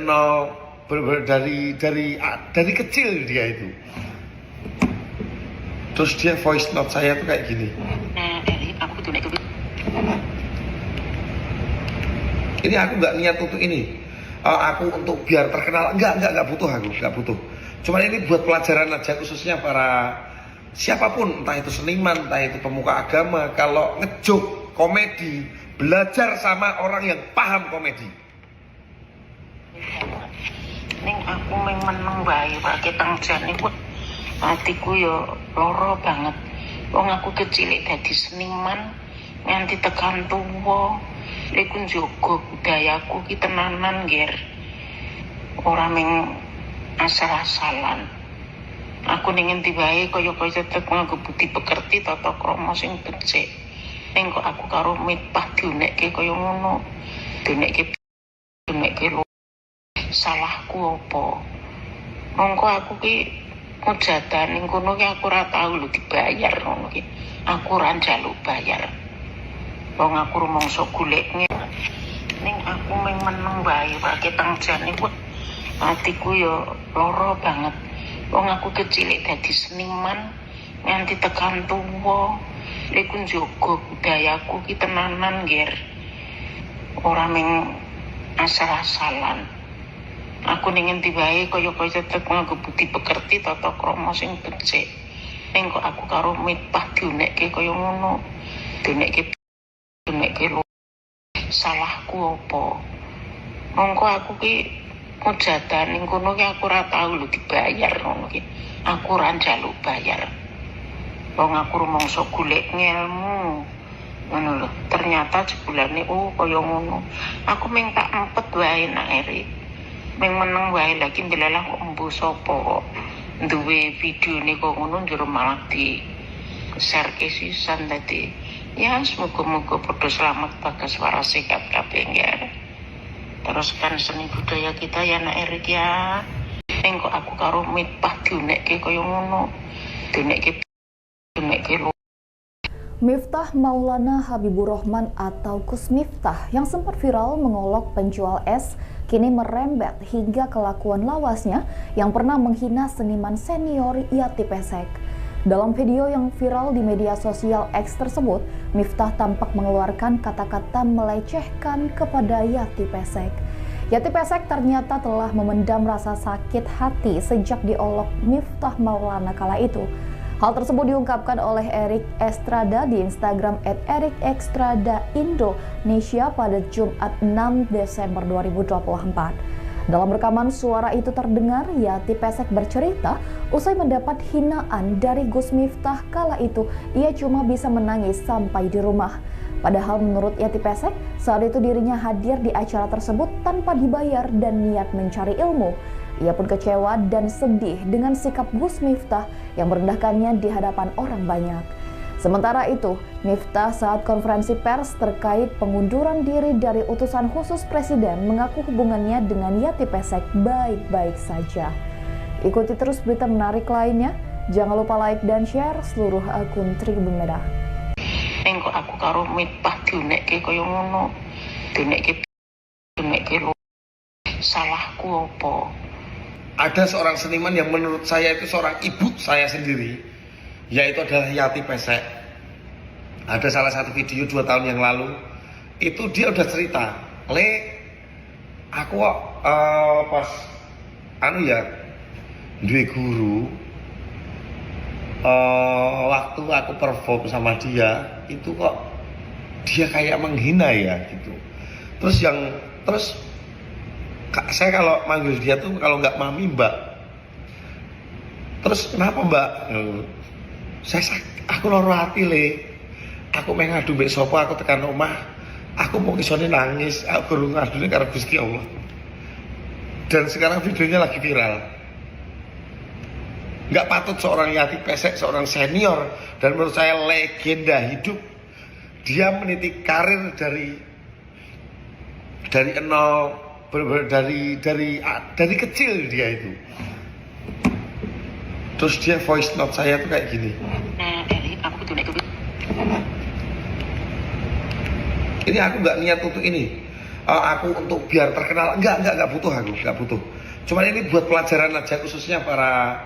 nol, bener-bener dari kecil dia itu. Terus dia voice note saya tuh kayak gini.
Nah, Eri, aku kudu nek
Ini aku nggak niat untuk ini. Eh, aku untuk biar terkenal, enggak butuh, aku nggak butuh. Cuman ini buat pelajaran aja, khususnya para siapapun, entah itu seniman, entah itu pemuka agama, kalau ngejoke komedi, belajar sama orang yang paham komedi.
Ning aku meng meneng wae ketang jane wah atiku yo lara banget. Wong aku kecil dadi seniman nganti tekan tuwa. Iku njaga budayaku ki tenanan, Ger. Ora meng asal-asalan. Aku ning endi wae kaya-kaya tetep nganggo budi pekerti, tata krama sing becik. Ning kok aku karo Miftah diunekke kaya ngono. Diunekke diunekke lho. Salahku apa? Mongko aku ki mujatan ning kono ki aku ora tau lho dibayar ngono ki. Aku ora njaluk bayar. Wong aku rumangsa golek. Ning aku meng meneng wae ketang jane wah atiku yo lara banget. Wong aku kecil dadi seniman nganti tekan tuwa. Iku njaga budayaku ki tenanan, Ger. Ora meng asal-asalan. Aku ning endi wae kaya-kaya tetep nganggo budi pekerti, tata krama sing becik. Ning kok aku karo Miftah diunekke kaya ngono. Diunekke diunekke lho. Salahku apa? Mongko aku ki mujatan ning kono ki aku ora tau lho dibayar ngono ki. Aku ora njaluk bayar. Wong aku rumangsa golek ngelmu. Ngono lho. Ternyata jebulane oh kaya ngono. Aku meng tak empet wae nak Eri. Meng meneng wae, lagi ndelalah kok embuh sapa kok duwe videone kok ngono, njero malah di share ke sisan. Dadi ya semoga-moga padha selamat, bagas, waras, sehat kabeh ya. Teruskan seni budaya kita ya, nak Erik ya. Ning kok aku karo Miftah diunekke kaya ngono. Diunekke diunekke lho.
Miftah Maulana Habibur Rahman atau Gus Miftah yang sempat viral mengolok penjual es kini merembet hingga kelakuan lawasnya yang pernah menghina seniman senior Yati Pesek. Dalam video yang viral di media sosial X tersebut, Miftah tampak mengeluarkan kata-kata melecehkan kepada Yati Pesek. Yati Pesek ternyata telah memendam rasa sakit hati sejak diolok Miftah Maulana kala itu. Hal tersebut diungkapkan oleh Erik Estrada di Instagram @ErikEstradaIndonesia pada Jumat 6 Desember 2024. Dalam rekaman suara itu terdengar Yati Pesek bercerita usai mendapat hinaan dari Gus Miftah kala itu ia cuma bisa menangis sampai di rumah. Padahal menurut Yati Pesek, saat itu dirinya hadir di acara tersebut tanpa dibayar dan niat mencari ilmu. Ia pun kecewa dan sedih dengan sikap Gus Miftah yang merendahkannya di hadapan orang banyak. Sementara itu, Miftah saat konferensi pers terkait pengunduran diri dari utusan khusus presiden mengaku hubungannya dengan Yati Pesek baik-baik saja. Ikuti terus berita menarik lainnya. Jangan lupa like dan share seluruh akun Tribun Medan.
Ning kok aku karo Miftah diunekke kaya ngono. Diunekke diunekke lho. Salahku apa?
Ada seorang seniman yang menurut saya itu seorang ibu saya sendiri, yaitu adalah Yati Pesek. Ada salah satu video 2 tahun yang lalu, itu dia udah cerita, "Le, aku kok pas anu ya, Duwe guru, waktu aku perform sama dia itu kok dia kayak menghina ya gitu. Terus yang terus saya kalau manggil dia tuh kalau nggak mami, mbak. Terus kenapa, mbak? Saya aku loro hati, le. Aku meh ngadu mbek sapa? Aku tekan omah aku mau isone nangis, aku guru ngadune karo Gusti Allah. Dan sekarang videonya lagi viral. Nggak patut seorang Yati Pesek, seorang senior dan menurut saya legenda hidup, dia meniti karir dari nol, bener-bener dari kecil dia itu. Terus dia voice note saya tuh kayak gini.
Nah, Erik, aku kudu nek
Ini aku nggak niat untuk ini. Aku untuk biar terkenal enggak butuh, aku nggak butuh. Cuman ini buat pelajaran aja, khususnya para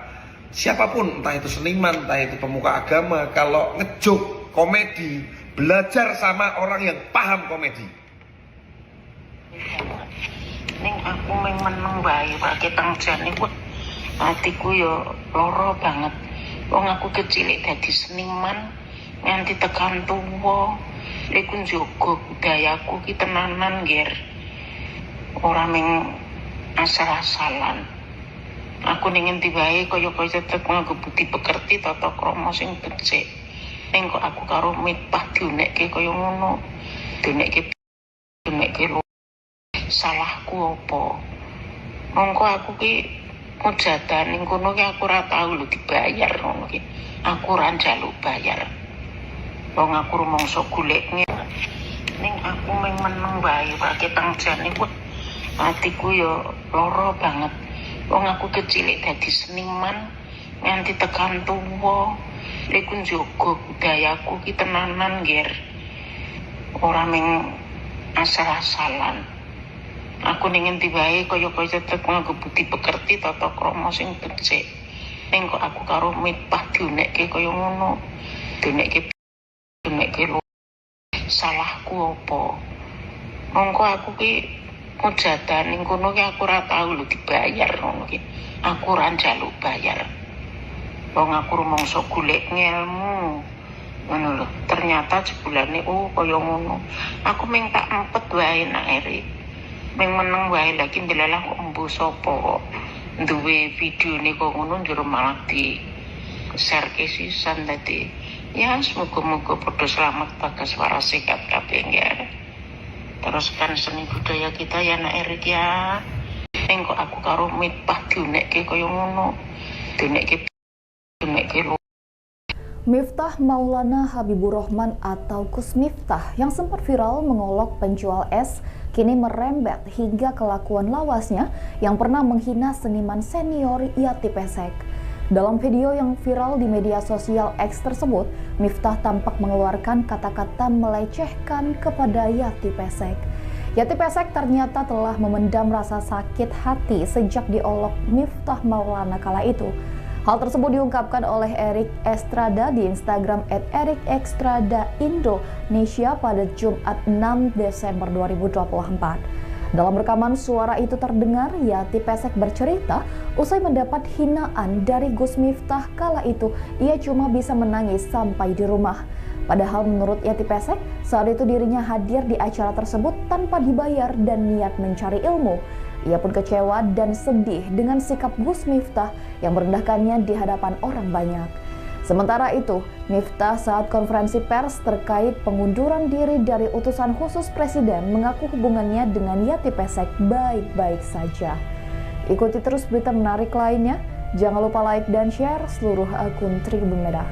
siapapun, entah itu seniman, entah itu pemuka agama, kalau ngejoke komedi, belajar sama orang yang paham komedi.
Ning aku meng meneng wae ketang jane kuwi atiku yo lara banget. Wong aku kecil dadi seniman nganti tekan tuwa. Iku njogo budayaku ki tenanan, Ger. Ora meng asal-asalan. Aku ning endi wae kaya-kaya tetep nganggo budi pekerti, tata krama sing becik. Ning kok aku karo Miftah diunekke kaya ngono. Diunekke diunekke lho. Salahku apa? Mongko aku ki mujatan ning kono ki aku ora tau lho dibayar ngono ki. Aku ora njaluk bayar. Wong aku rumangsa golek. Ning aku meng meneng wae ketang jane kuwi atiku yo lara banget. Wong aku kecil dadi seniman nganti tekan tuwa. Iku njogo budayaku ki tenanan, Ger. Ora meng asal-asalan. Aku ning endi wae kaya-kaya tetep nganggo budi pekerti, tata krama sing becik. Ning kok aku karo Miftah diunekke kaya ngono. Diunekke diunekke lho. Salahku apa? Mongko aku ki mujatan ning kono ki aku ora tau lho dibayar ngono ki. Aku ora njaluk bayar. Wong aku rumangsa golek ngelmu. Ngono lho. Ternyata jebulane oh kaya ngono. Aku meng tak empet wae nak Erik. Meng meneng wae, lagi ndelalah kok embuh sapa kok duwe videone kok ngono, njur malah di share ke sisan. Dadi ya semoga-moga padha selamat, bagas, waras, sehat kabeh ya. Teruskan seni budaya kita ya, nak Erik ya. Ning kok aku karo Miftah diunekke kaya ngono. Diunekke diunekke lho.
Miftah Maulana Habibur Rahman atau Gus Miftah yang sempat viral mengolok penjual es kini merembet hingga kelakuan lawasnya yang pernah menghina seniman senior Yati Pesek. Dalam video yang viral di media sosial X tersebut, Miftah tampak mengeluarkan kata-kata melecehkan kepada Yati Pesek. Yati Pesek ternyata telah memendam rasa sakit hati sejak diolok Miftah Maulana kala itu. Hal tersebut diungkapkan oleh Erik Estrada di Instagram @ErikEstradaIndonesia pada Jumat 6 Desember 2024. Dalam rekaman suara itu terdengar Yati Pesek bercerita usai mendapat hinaan dari Gus Miftah kala itu ia cuma bisa menangis sampai di rumah. Padahal menurut Yati Pesek, saat itu dirinya hadir di acara tersebut tanpa dibayar dan niat mencari ilmu. Ia pun kecewa dan sedih dengan sikap Gus Miftah yang merendahkannya di hadapan orang banyak. Sementara itu, Miftah saat konferensi pers terkait pengunduran diri dari utusan khusus presiden mengaku hubungannya dengan Yati Pesek baik-baik saja. Ikuti terus berita menarik lainnya. Jangan lupa like dan share seluruh akun Tribun Medan.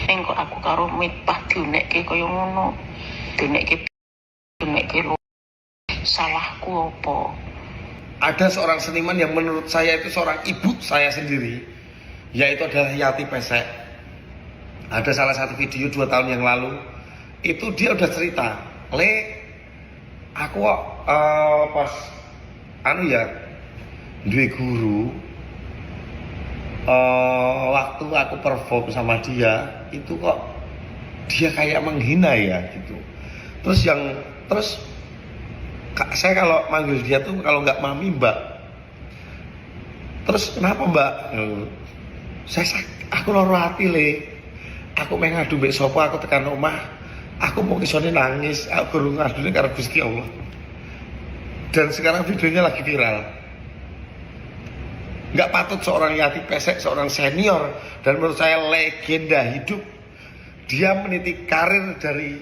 Ning kok aku karo Miftah diunekke kaya ngono. Diunekke diunekke lho. Salahku apa?
Ada seorang seniman yang menurut saya itu seorang ibu saya sendiri, yaitu adalah Yati Pesek. Ada salah satu video 2 tahun yang lalu, itu dia udah cerita, le, aku kok pas anu ya, duwe guru, waktu aku perform sama dia itu kok dia kayak menghina ya gitu. Terus yang terus saya kalau manggil dia tuh kalau nggak mami, mbak. Terus kenapa, Mbak? Saya aku loro hati, Le. Aku meh ngadu mbek sapa? Aku tekan omah aku mau isone nangis, aku gurung ngadune karo Gusti Allah. Dan sekarang videonya lagi viral. Nggak patut seorang Yati Pesek, seorang senior dan menurut saya legenda hidup, dia meniti karir dari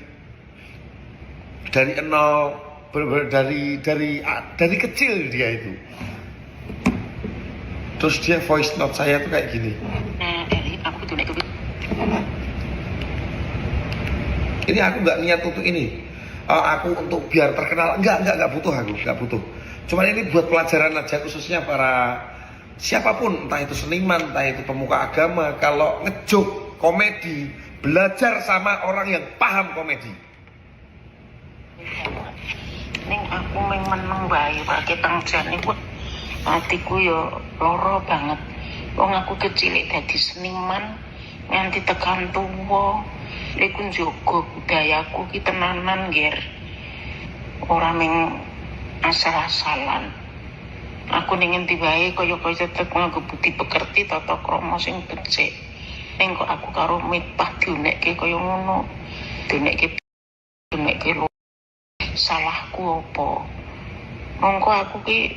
nol, bener-bener dari kecil dia itu. Terus dia voice note saya tuh kayak gini.
Nah, Eri, aku tuh nek
Ini aku nggak niat untuk ini. Aku untuk biar terkenal, enggak butuh, aku nggak butuh. Cuman ini buat pelajaran aja, khususnya para siapapun, entah itu seniman, entah itu pemuka agama, kalau ngejoke komedi, belajar sama orang yang paham komedi.
Ning aku meng meneng wae ketang jane kuwi atiku yo lara banget. Wong aku kecil dadi seniman nganti tekan tuwa. Iku njogo budayaku ki tenanan, Ger. Ora meng asal-asalan. Aku ning endi wae kaya-kaya tetep nganggo budi pekerti, tata krama sing becik. Ning kok aku karo Miftah diunekke kaya ngono. Diunekke diunekke lho. Salahku apa? Mongko aku ki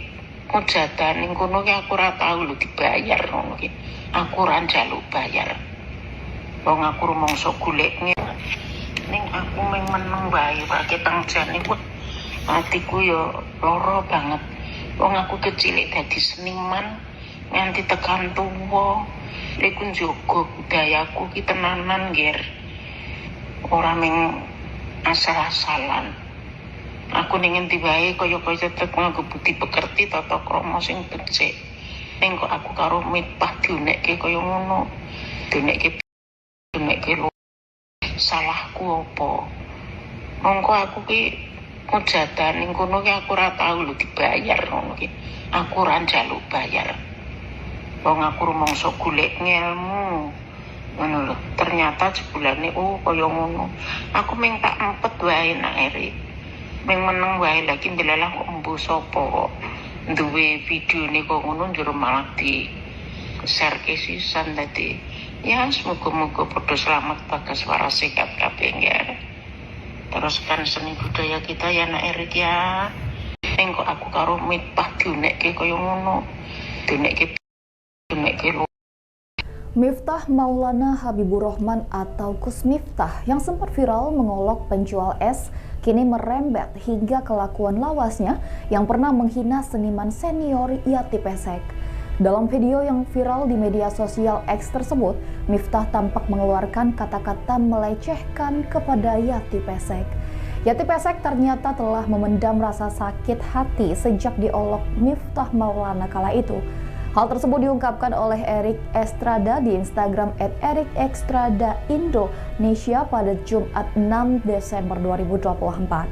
mujatan ning kono ki aku ora tau lho dibayar ngono ki. Aku ora njaluk bayar. Wong aku rumangsa golek. Ning aku meng meneng wae ketang jane kuwi atiku yo lara banget. Wong aku kecil dadi seniman nganti tekan tuwa. Iku njogo budayaku ki tenanan, Ger. Ora meng asal-asalan. Aku ning endi wae kaya-kaya tetep nganggo budi pekerti, tata krama sing becik. Ning kok aku karo Miftah diunekke kaya ngono. Diunekke diunekke lho. Salahku apa? Mongko aku ki mujatan ning kono ki aku ora tau lho dibayar ngono ki. Aku ora njaluk bayar. Wong aku rumangsa golek ngelmu. Ngono lho. Ternyata jebulane, oh, kaya ngono. Aku meng tak empet wae nak Eri. Meng meneng wae, lagi ndelalah kok embuh sapa kok duwe videone kok ngono, njur malah di share ke sisan. Dadi ya semoga-moga padha selamat, bagas, waras, sehat kabeh ya. Teruskan seni budaya kita ya, Nak Erik ya. Ning kok aku karo Miftah diunekke kaya ngono. Diunekke diunekke lho.
Miftah Maulana Habibur Rahman atau Gus Miftah yang sempat viral mengolok penjual es kini merembet hingga kelakuan lawasnya yang pernah menghina seniman senior Yati Pesek. Dalam video yang viral di media sosial X tersebut, Miftah tampak mengeluarkan kata-kata melecehkan kepada Yati Pesek. Yati Pesek ternyata telah memendam rasa sakit hati sejak diolok Miftah Maulana kala itu. Hal tersebut diungkapkan oleh Erik Estrada di Instagram @ErikEstradaIndonesia pada Jumat 6 Desember 2024.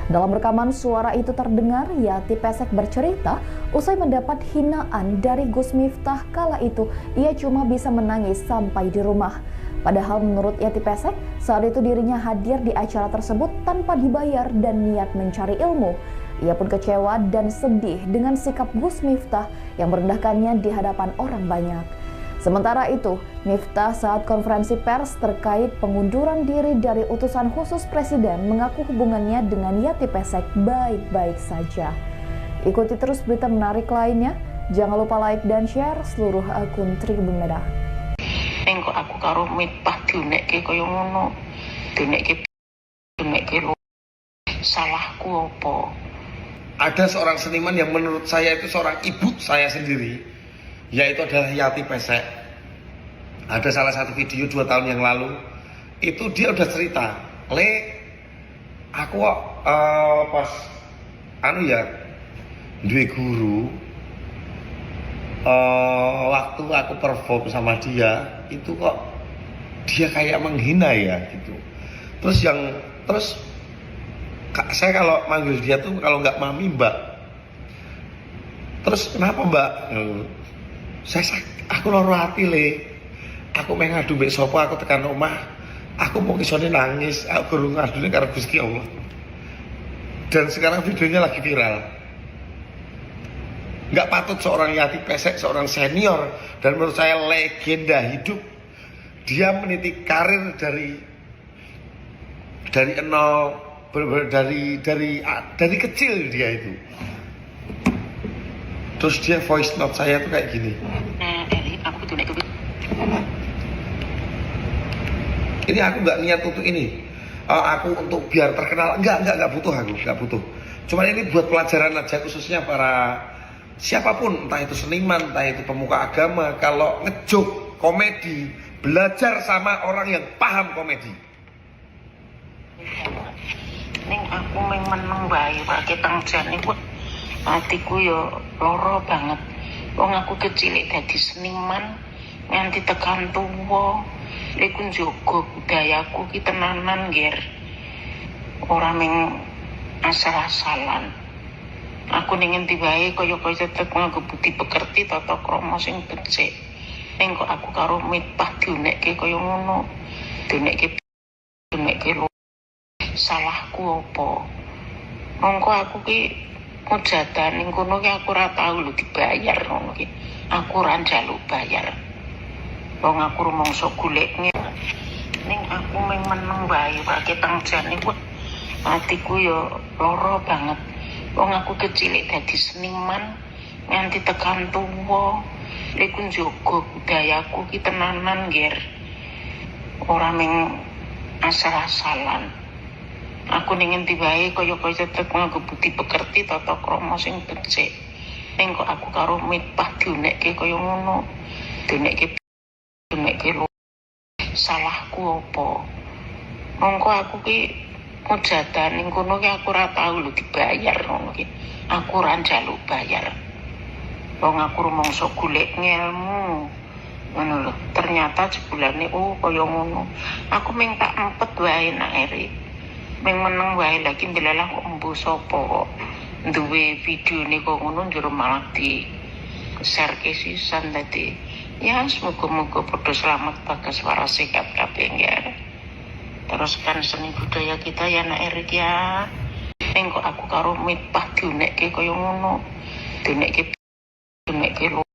Dalam rekaman suara itu terdengar Yati Pesek bercerita usai mendapat hinaan dari Gus Miftah kala itu ia cuma bisa menangis sampai di rumah. Padahal menurut Yati Pesek, saat itu dirinya hadir di acara tersebut tanpa dibayar dan niat mencari ilmu. Ia pun kecewa dan sedih dengan sikap Gus Miftah yang merendahkannya di hadapan orang banyak. Sementara itu, Miftah saat konferensi pers terkait pengunduran diri dari utusan khusus presiden mengaku hubungannya dengan Yati Pesek baik-baik saja. Ikuti terus berita menarik lainnya. Jangan lupa like dan share seluruh akun Tribun Medan.
Ning kok aku karo Miftah diunekke kaya ngono. Diunekke diunekke lho. Salahku apa?
Ada seorang seniman yang menurut saya itu seorang ibu saya sendiri, yaitu adalah Yati Pesek. Ada salah satu video 2 tahun yang lalu, itu dia udah cerita, Le, aku kok pas anu ya, duwe guru, waktu aku perform sama dia, itu kok dia kayak menghina ya gitu. Terus yang terus Kak, saya kalau manggil dia tuh kalau nggak mami, Mbak. Terus kenapa, Mbak? Saya aku loro hati, Le. Aku meh ngadu mbek sapa? Aku tekan omah aku mau isone nangis, aku gurung ngadune karo Gusti Allah. Dan sekarang videonya lagi viral. Nggak patut seorang Yati Pesek, seorang senior, dan menurut saya legenda hidup. Dia meniti karir dari nol, bener-bener dari kecil dia itu. Terus dia voice note saya tuh kayak gini.
Nah, Eri, aku kudu nek kuwi.
Ini aku nggak niat untuk ini. Aku untuk biar terkenal, enggak butuh aku, enggak butuh. Cuman ini buat pelajaran aja, khususnya para siapapun, entah itu seniman, entah itu pemuka agama, kalau ngejoke komedi, belajar sama orang yang paham komedi.
Ning aku meng meneng wae ketang jane kuwi atiku yo lara banget. Wong aku kecil dadi seniman nganti tekan tuwa. Iku njogo budayaku ki tenanan, Ger. Ora meng asal-asalan. Aku ning endi wae kaya-kaya tetep nganggo budi pekerti, tata krama sing becik. Ning kok aku karo Miftah diunekke kaya ngono. Diunekke diunekke lho. Salahku apa? Mongko aku ki mujadan ning kono ki aku ora tau lho dibayar ngono ki. Aku ora njaluk bayar. Wong aku rumangsa golek. Ning aku meng meneng wae ketang jane kuwi atiku yo lara banget. Wong aku kecil dadi seniman nganti tekan tuwa. Iku njogo budayaku ki tenanan, Ger. Ora meng asal-asalan. Aku ning endi wae kaya-kaya tetep nganggo budi pekerti, tata krama sing becik. Ning kok aku karo Miftah diunekke kaya ngono. Diunekke diunekke lho. Salahku apa? Mongko aku ki mujadan ning kono ki aku ora tau lho dibayar ngono ki. Aku ora njaluk bayar. Wong aku rumangsa golek ngelmu. Ngono lho. Ternyata jebulane, oh, kaya ngono. Aku ming tak empet wae, Nak Erik. Ming meneng wae, lagi ndelalah kok embuh sapa kok duwe videone kok ngono, njur malah di share ke sisan. Dadi ya semoga-moga padha selamat, bagas, waras, sehat kabeh ya. Teruskan seni budaya kita ya, Nak Erik ya. Ning kok aku karo Miftah diunekke kaya ngono. Diunekke diunekke lho.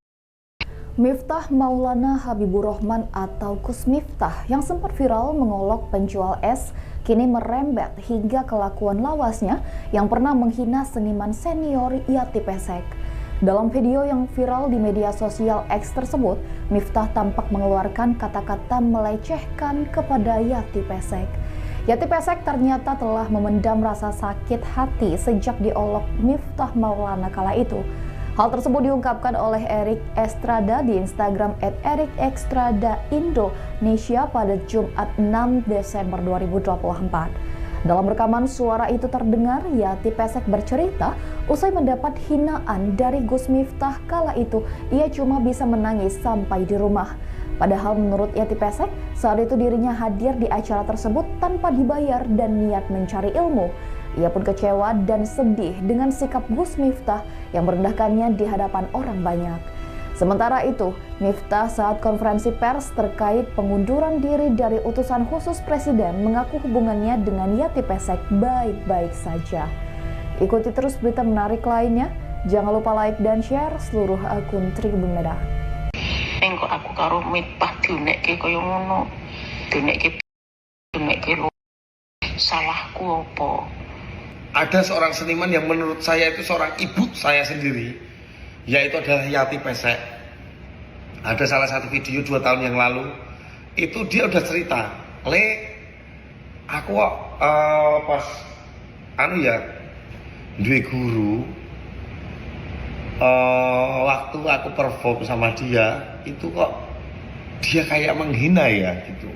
Miftah Maulana Habibur Rahman atau Gus Miftah yang sempat viral mengolok penjual es kini merembet hingga kelakuan lawasnya yang pernah menghina seniman senior Yati Pesek. Dalam video yang viral di media sosial X tersebut, Miftah tampak mengeluarkan kata-kata melecehkan kepada Yati Pesek. Yati Pesek ternyata telah memendam rasa sakit hati sejak diolok Miftah Maulana kala itu. Hal tersebut diungkapkan oleh Erik Estrada di Instagram @ErikEstradaIndonesia pada Jumat 6 Desember 2024. Dalam rekaman suara itu terdengar Yati Pesek bercerita usai mendapat hinaan dari Gus Miftah kala itu ia cuma bisa menangis sampai di rumah. Padahal menurut Yati Pesek, saat itu dirinya hadir di acara tersebut tanpa dibayar dan niat mencari ilmu. Ia pun kecewa dan sedih dengan sikap Gus Miftah yang merendahkannya di hadapan orang banyak. Sementara itu, Miftah saat konferensi pers terkait pengunduran diri dari utusan khusus presiden mengaku hubungannya dengan Yati Pesek baik-baik saja. Ikuti terus berita menarik lainnya. Jangan lupa like dan share seluruh akun Tribun Medan.
Ning kok aku karo Miftah diunekke kaya ngono. Diunekke diunekke lho. Salahku apa?
Ada seorang seniman yang menurut saya itu seorang ibu saya sendiri, yaitu adalah Yati Pesek. Ada salah satu video 2 tahun yang lalu, itu dia udah cerita, "Le, aku kok pas anu ya, duwe guru, waktu aku perform sama dia, itu kok dia kayak menghina ya," gitu.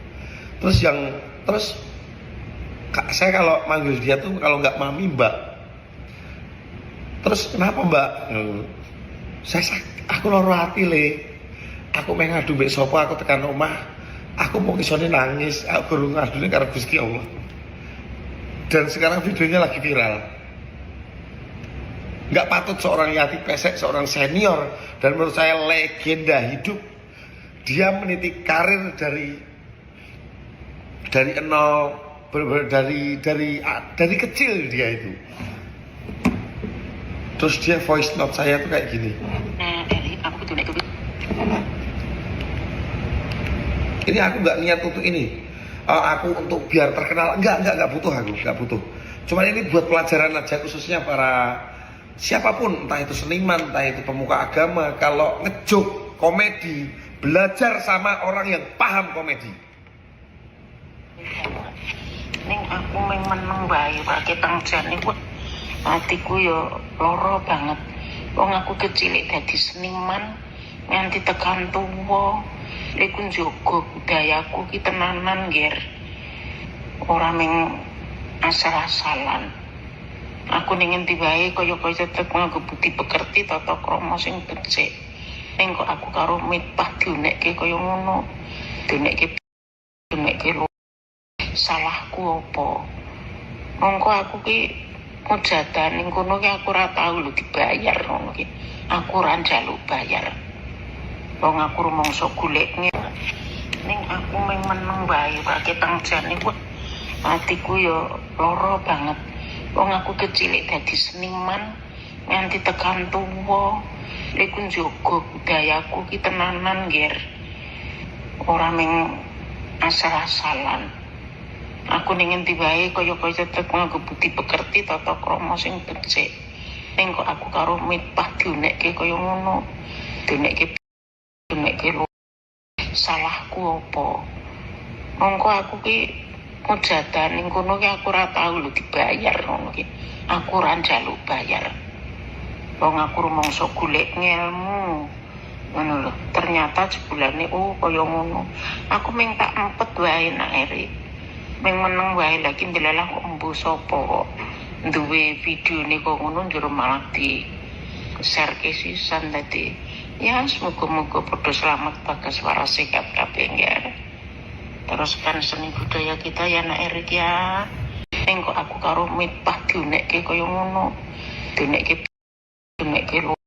Terus yang terus, "Kak, saya kalau manggil dia tuh kalau nggak mami, mbak." "Terus kenapa, mbak?" "Saya aku loro hati, Le. Aku pengen ngadu mbek sapa? Aku tekan omah aku mau isone nangis, aku baru ngadune karo Gusti Allah." Dan sekarang videonya lagi viral. Nggak patut seorang Yati Pesek, seorang senior, dan menurut saya legenda hidup, dia meniti karir dari nol, bener-bener dari kecil dia itu. Terus dia voice note saya tuh kayak gini.
Nah, Eri, aku kudu nek
Ini aku nggak niat untuk ini. Aku untuk biar terkenal, enggak butuh aku, nggak butuh. Cuman ini buat pelajaran aja, khususnya para siapapun, entah itu seniman, entah itu pemuka agama, kalau ngejoke komedi, belajar sama orang yang paham komedi.
Ning aku meng meneng wae ketang jane kuwi atiku yo lara banget. Wong aku kecilik dadi seniman nganti tekan tuwa. Iku njogo budayaku ki tenanan, Ger. Ora meng asal-asalan. Aku ning endi wae kaya-kaya tetep nganggo budi pekerti, tata krama sing becik. Ning kok aku karo Miftah diunekke kaya ngono. Diunekke diunekke lho. Salahku apa? Mongko aku ki mujatan ning kono ki aku ora tau lho dibayar ngono ki. Aku ora njaluk bayar. Wong aku rumangsa golek. Ning aku meng meneng wae ketang jane kuwi atiku yo lara banget. Wong aku kecilik dadi seniman nganti tekan tuwa. Iku njogo budayaku ki tenanan, Ger. Ora meng asal-asalan. Aku ning endi wae kaya-kaya tetep nganggo budi pekerti, tata krama sing becik. Ning kok aku karo Miftah diunekke kaya ngono. Diunekke diunekke lho. Salahku apa? Mongko aku ki mujatan ning kono ki aku ora tau lho dibayar ngono ki. Aku ora njaluk bayar. Wong aku rumangsa golek ngelmu. Ngono lho. Ternyata jebulane, oh, kaya ngono. Aku ming tak empet wae, Nak Erik. Ming meneng wae, lagi ndelalah kok embuh sapa kok duwe videone kok ngono, njur malah di share ke sisan. Dadi ya semoga-moga padha selamat, bagas, waras, sehat kabeh ya. Teruskan seni budaya kita ya, Nak Erik ya. Ning kok aku karo Miftah diunekke kaya ngono. Diunekke diunekke lho.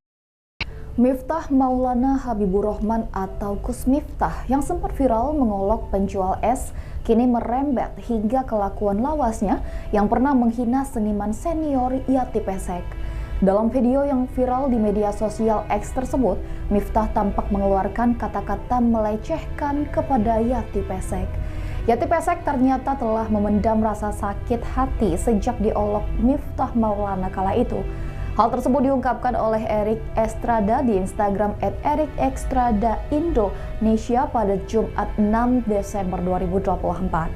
Miftah Maulana Habibur Rahman atau Gus Miftah yang sempat viral mengolok penjual es kini merembet hingga kelakuan lawasnya yang pernah menghina seniman senior Yati Pesek. Dalam video yang viral di media sosial X tersebut, Miftah tampak mengeluarkan kata-kata melecehkan kepada Yati Pesek. Yati Pesek ternyata telah memendam rasa sakit hati sejak diolok Miftah Maulana kala itu. Hal tersebut diungkapkan oleh Erik Estrada di Instagram @ErikEstradaIndonesia pada Jumat 6 Desember 2024.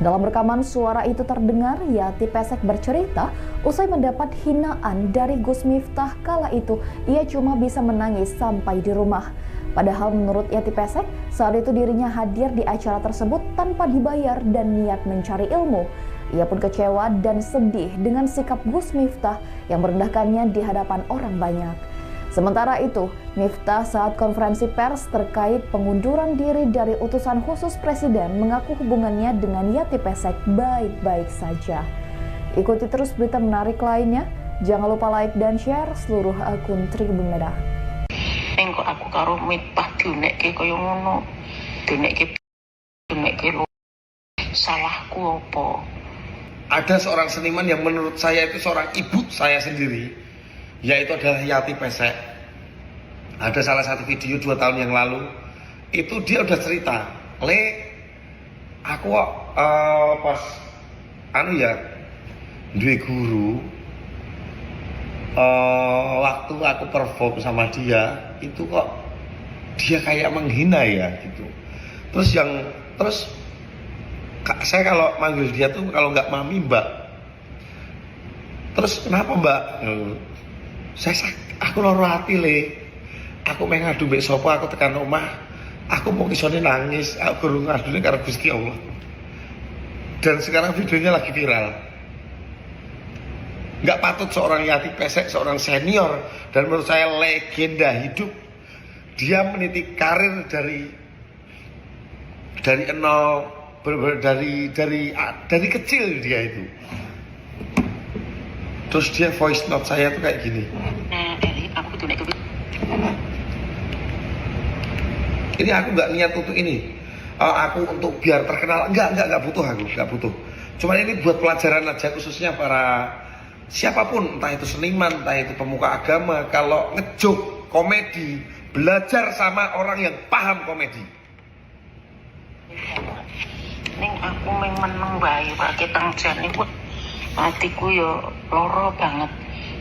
Dalam rekaman suara itu terdengar Yati Pesek bercerita usai mendapat hinaan dari Gus Miftah kala itu ia cuma bisa menangis sampai di rumah. Padahal menurut Yati Pesek, saat itu dirinya hadir di acara tersebut tanpa dibayar dan niat mencari ilmu. Ia pun kecewa dan sedih dengan sikap Gus Miftah yang merendahkannya di hadapan orang banyak. Sementara itu, Miftah saat konferensi pers terkait pengunduran diri dari utusan khusus presiden mengaku hubungannya dengan Yati Pesek baik-baik saja. Ikuti terus berita menarik lainnya. Jangan lupa like dan share seluruh akun Tribun Medan.
Ning kok aku karo Miftah diunekke kaya ngono. Diunekke diunekke lho. Salahku apa?
Ada seorang seniman yang menurut saya itu seorang ibu saya sendiri, yaitu adalah Yati Pesek. Ada salah satu video 2 tahun yang lalu, itu dia udah cerita, "Le, aku kok pas anu ya, duwe guru, waktu aku perform sama dia, itu kok dia kayak menghina ya," gitu. Terus yang terus saya kalau manggil dia tuh kalau nggak mami, mbak. Terus kenapa, mbak? Saya aku loro hati, Le. Aku meh ngadu mbek sapa? Aku tekan omah aku mau isone nangis, aku guru ngadune karo Gusti Allah." Dan sekarang videonya lagi viral. Nggak patut seorang Yati Pesek, seorang senior dan menurut saya legenda hidup, dia meniti karir dari nol, bener-bener dari kecil dia itu. Terus dia voice note saya tuh kayak gini.
Nah, Eri, aku kudu nek
Ini aku nggak niat untuk ini. Aku untuk biar terkenal, enggak butuh aku, nggak butuh. Cuman ini buat pelajaran aja, khususnya para Siapapun, entah itu seniman, entah itu pemuka agama, kalau ngejoke komedi, belajar sama orang yang paham komedi.
Ning aku mung meneng wae ketang jane, wah, atiku yo lara banget.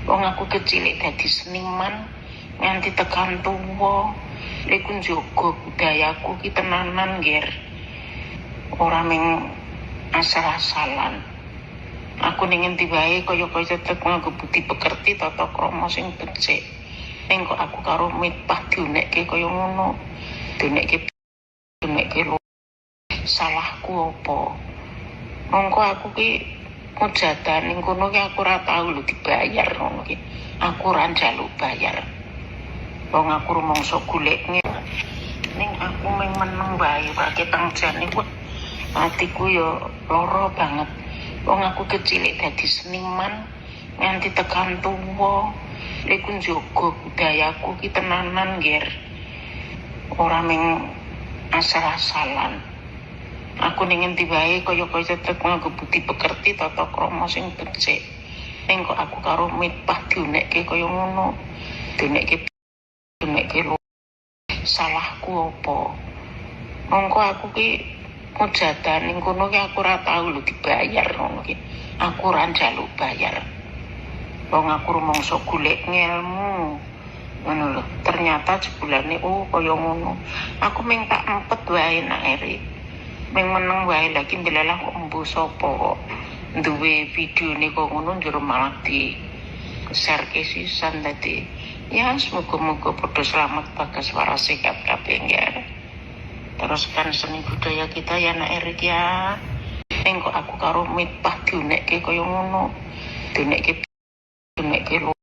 Wong aku kecil dadi seniman nganti tekan tuwa. Iku njogo budayaku ki tenanan, Ger. Ora mung asal-asalan. Aku ning endi wae kaya-kaya tetep nganggo budi pekerti, tata krama sing becik. Ning kok aku karo Miftah diunekke kaya ngono. Diunekke diunekke lho. Salahku apa? Mongko aku ki mujatan ning kono ki aku ora tau lho dibayar ngono ki. Aku ora njaluk bayar. Wong aku rumangsa golek. Ning aku mung meneng wae ketang jane, wah, atiku yo lara banget. Wong aku kecil dadi seniman nganti tekan tuwa. Iku njogo budayaku ki tenanan, Ger. Ora mung asal-asalan. Aku ning endi wae kaya-kaya tetep nganggo budi pekerti, tata krama sing becik. Ning kok aku karo Miftah diunekke kaya ngono. Diunekke diunekke lho. Salahku apa? Mongko aku ki mujatan ning kono ki aku ora tau lho dibayar ngono ki. Aku ora njaluk bayar. Wong aku rumangsa golek ngelmu. Ngono lho. Ternyata jebulane, oh, kaya ngono. Aku mung tak empet wae, Nak Erik. Mung meneng wae. Lagi ndelalah kok embuh sapa kok duwe videone kok ngono, njur malah di share ke sisan. Dadi ya semoga-moga padha selamat, bagas, waras, sehat kabeh ya. Teruskan seni budaya kita ya, Nak Erik ya. Ning kok aku karo Miftah diunekke kaya ngono. Diunekke diunekke lho.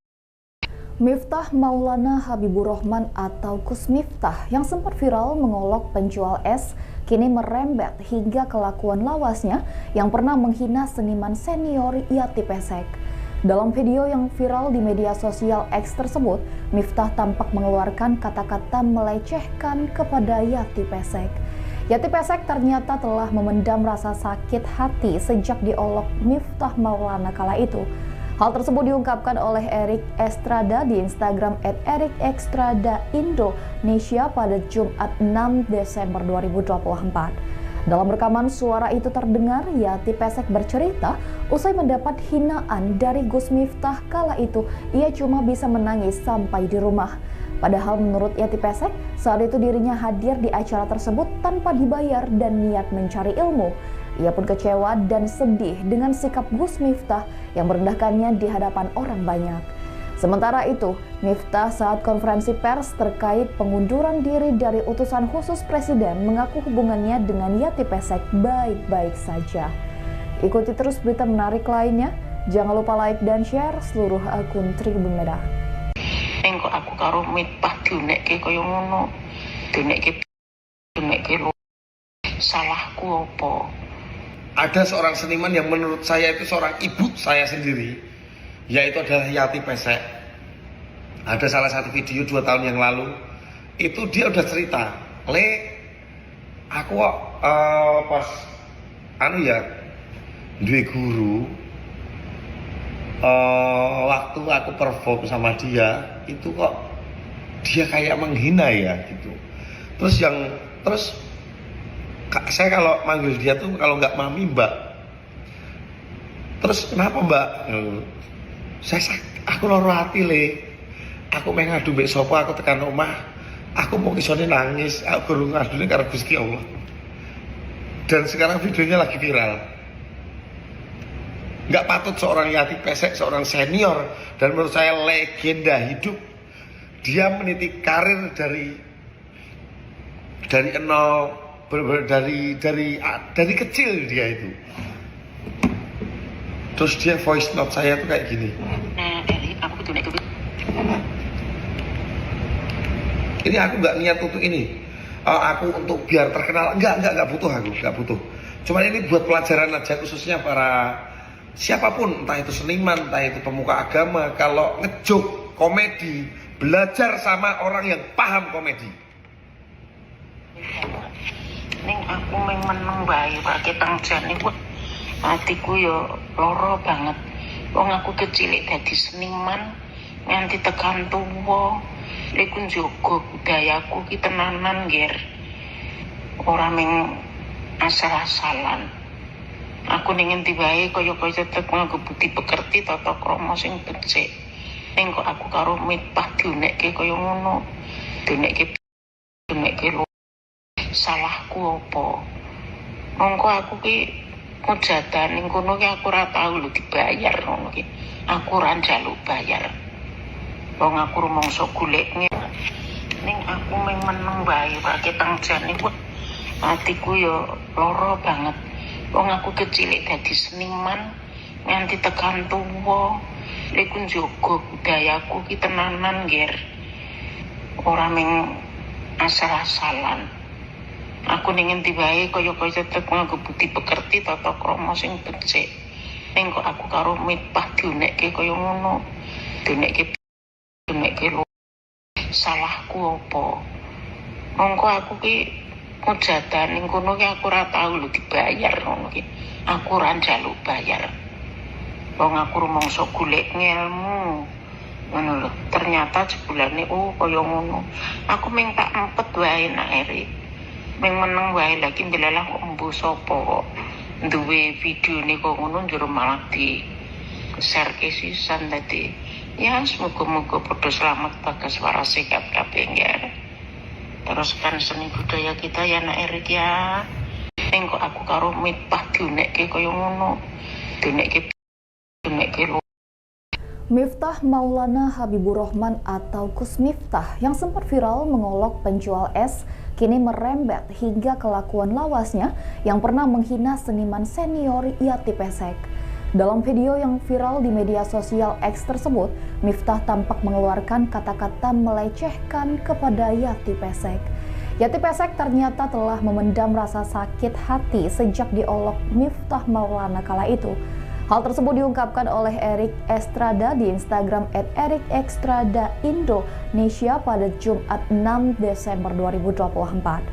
Miftah Maulana Habibur Rahman atau Gus Miftah yang sempat viral mengolok penjual es kini merembet hingga kelakuan lawasnya yang pernah menghina seniman senior Yati Pesek. Dalam video yang viral di media sosial X tersebut, Miftah tampak mengeluarkan kata-kata melecehkan kepada Yati Pesek. Yati Pesek ternyata telah memendam rasa sakit hati sejak diolok Miftah Maulana kala itu. Hal tersebut diungkapkan oleh Erik Estrada di Instagram @ErikEstradaIndonesia pada Jumat 6 Desember 2024. Dalam rekaman suara itu terdengar Yati Pesek bercerita usai mendapat hinaan dari Gus Miftah kala itu ia cuma bisa menangis sampai di rumah. Padahal menurut Yati Pesek, saat itu dirinya hadir di acara tersebut tanpa dibayar dan niat mencari ilmu. Ia pun kecewa dan sedih dengan sikap Gus Miftah yang merendahkannya di hadapan orang banyak. Sementara itu, Miftah saat konferensi pers terkait pengunduran diri dari utusan khusus presiden mengaku hubungannya dengan Yati Pesek baik-baik saja. Ikuti terus berita menarik lainnya. Jangan lupa like dan share seluruh akun Tribun Medan.
Ning kok aku karo Miftah diunekke kaya ngono. Diunekke diunekke lho. Salahku apa?
Ada seorang seniman yang menurut saya itu seorang ibu saya sendiri, yaitu adalah Yati Pesek. Ada salah satu video 2 tahun yang lalu, itu dia udah cerita, "Le, aku kok pas anu ya, duwe guru, waktu aku perform sama dia, itu kok dia kayak menghina ya," gitu. Terus yang terus saya kalau manggil dia tuh kalau nggak mami, mbak. Terus kenapa, mbak? Saya aku loro hati, Le. Aku meh ngadu mbek sapa? Aku tekan omah aku mau isone nangis, aku guru ngadune karo Gusti Allah." Dan sekarang videonya lagi viral. Nggak patut seorang Yati Pesek, seorang senior dan menurut saya legenda hidup, dia meniti karir dari nol, bener-bener dari kecil dia itu. Terus dia voice note saya tuh kayak gini.
Nah, Erik, aku diunekke.
Ini aku nggak niat untuk ini. Eh, aku untuk biar terkenal enggak butuh, aku nggak butuh. Cuman ini buat pelajaran aja, khususnya para siapapun, entah itu seniman, entah itu pemuka agama, kalau ngejoke komedi, belajar sama orang yang paham komedi.
Ning aku mung meneng wae ketang jane, wah, atiku yo lara banget. Wong aku kecil dadi seniman nganti tekan tuwa. Iku njogo budayaku ki tenanan, Ger. Ora ming asal-asalan. Aku ning endi wae kaya-kaya tetep nganggo budi pekerti, tata krama sing becik. Ning kok aku karo Miftah diunekke kaya ngono. Diunekke diunekke lho. Salahku apa? Mongko aku ki mujatan ning kono ki aku ora tau lho dibayar ngono ki. Aku ora njaluk bayar. Wong aku rumangsa golek. Ning aku mung meneng wae ketang jane kuwi atiku ya lara banget. Wong aku kecil dadi seniman nganti tekan tuwa. Iku njogo budayaku ki tenanan, Ger. Ora ming asal-asalan. Aku ning endi wae kaya-kaya tetep nganggo budi pekerti, tata krama sing becik. Ning kok aku karo Miftah diunekke kaya ngono. Diunekke diunekke lho. Salahku apa? Mongko aku ki mujatan ning kono ki aku ora tau lho dibayar ngono ki. Aku ora njaluk bayar. Wong aku rumangsa golek ngelmu. Ngono lho. Ternyata jebulane, oh, kaya ngono. Aku ming tak empet wae, Nak Erik. Ming meneng wae lagi ndelalah kok embuh sapa kok duwe videone kok ngono, njur malah di share ke sisan. Dadi ya semoga-moga padha selamat, bagas, waras, sehat kabeh ya. Teruskan seni budaya kita ya, Nak Erik ya. Ning kok aku karo Miftah diunekke kaya ngono. Diunekke diunekke lho.
Miftah Maulana Habibur Rahman atau Gus Miftah yang sempat viral mengolok penjual es kini merembet hingga kelakuan lawasnya yang pernah menghina seniman senior Yati Pesek. Dalam video yang viral di media sosial X tersebut, Miftah tampak mengeluarkan kata-kata melecehkan kepada Yati Pesek. Yati Pesek ternyata telah memendam rasa sakit hati sejak diolok Miftah Maulana kala itu. Hal tersebut diungkapkan oleh Erik Estrada di Instagram @ErikEstradaIndonesia pada Jumat 6 Desember 2024.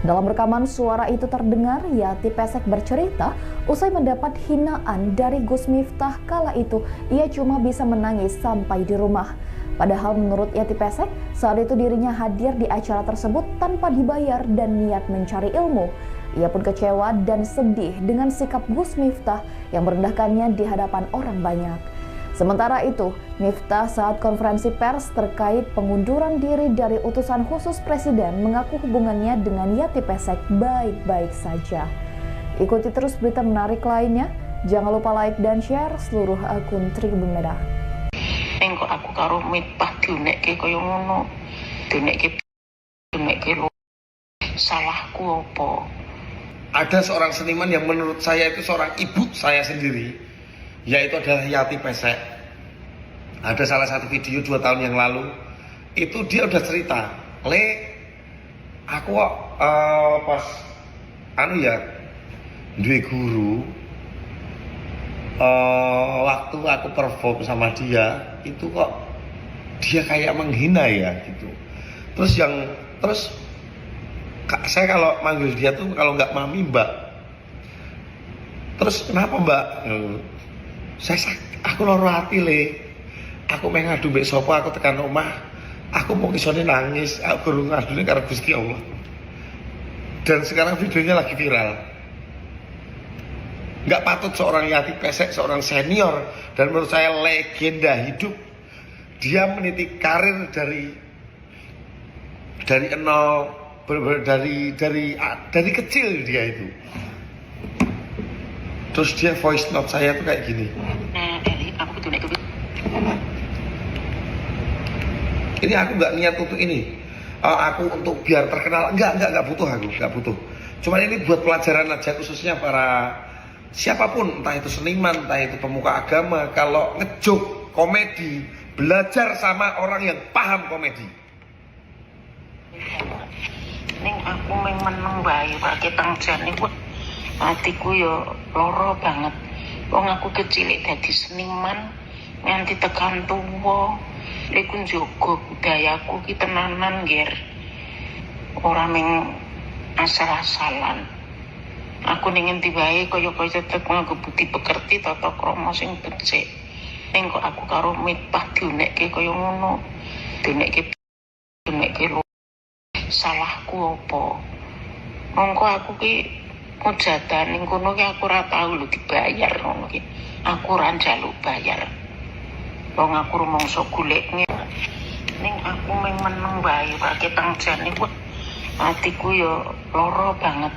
Dalam rekaman suara itu terdengar Yati Pesek bercerita usai mendapat hinaan dari Gus Miftah kala itu ia cuma bisa menangis sampai di rumah. Padahal menurut Yati Pesek, saat itu dirinya hadir di acara tersebut tanpa dibayar dan niat mencari ilmu. Ia pun kecewa dan sedih dengan sikap Gus Miftah yang merendahkannya di hadapan orang banyak. Sementara itu, Miftah saat konferensi pers terkait pengunduran diri dari utusan khusus presiden mengaku hubungannya dengan Yati Pesek baik-baik saja. Ikuti terus berita menarik lainnya. Jangan lupa like dan share seluruh akun Tribun Medan.
Ning kok aku karo Miftah diunekke kaya ngono. Diunekke diunekke lho. Salahku apa?
Ada seorang seniman yang menurut saya itu seorang ibu saya sendiri, yaitu adalah Yati Pesek. Ada salah satu video 2 tahun yang lalu, itu dia udah cerita, "Le, aku kok pas anu ya, duwe guru, waktu aku perform sama dia, itu kok dia kayak menghina ya," gitu. Terus yang terus saya kalau manggil dia tuh kalau nggak mami, mbak. Terus kenapa, mbak? Saya aku loro hati, Le. Aku pengen ngadu mbek sapa? Aku tekan omah aku mau isone nangis, aku guru ngadune karo Gusti Allah." Dan sekarang videonya lagi viral. Nggak patut seorang Yati Pesek, seorang senior dan menurut saya legenda hidup, dia meniti karir dari nol, bener-bener dari kecil dia itu. Terus dia voice note saya tuh kayak gini.
Nah, Erik, aku diunekke.
Ini aku nggak niat untuk ini. Aku untuk biar terkenal enggak butuh, aku nggak butuh. Cuman ini buat pelajaran aja, khususnya para siapapun, entah itu seniman, entah itu pemuka agama, kalau ngejoke komedi, belajar sama orang yang paham komedi.
Ning aku mung meneng wae ketang jane kuwi atiku ya lara banget. Wong aku kecil dadi seniman nganti tekan tuwa. Iku njogo budayaku ki tenanan, Ger. Ora ming asal-asalan. Aku ning endi wae kaya-kaya tetep nganggo budi pekerti, tata krama sing becik. Ning kok aku karo Miftah diunekke kaya ngono. Diunekke diunekke lho. Salahku apa? Mongko aku ki mujatan ning kono ki aku ora tau lho dibayar ngono ki. Aku ora njaluk bayar. Wong aku rumangsa golek. Ning aku mung meneng wae, ora ketang jane, wah, atiku ya lara banget.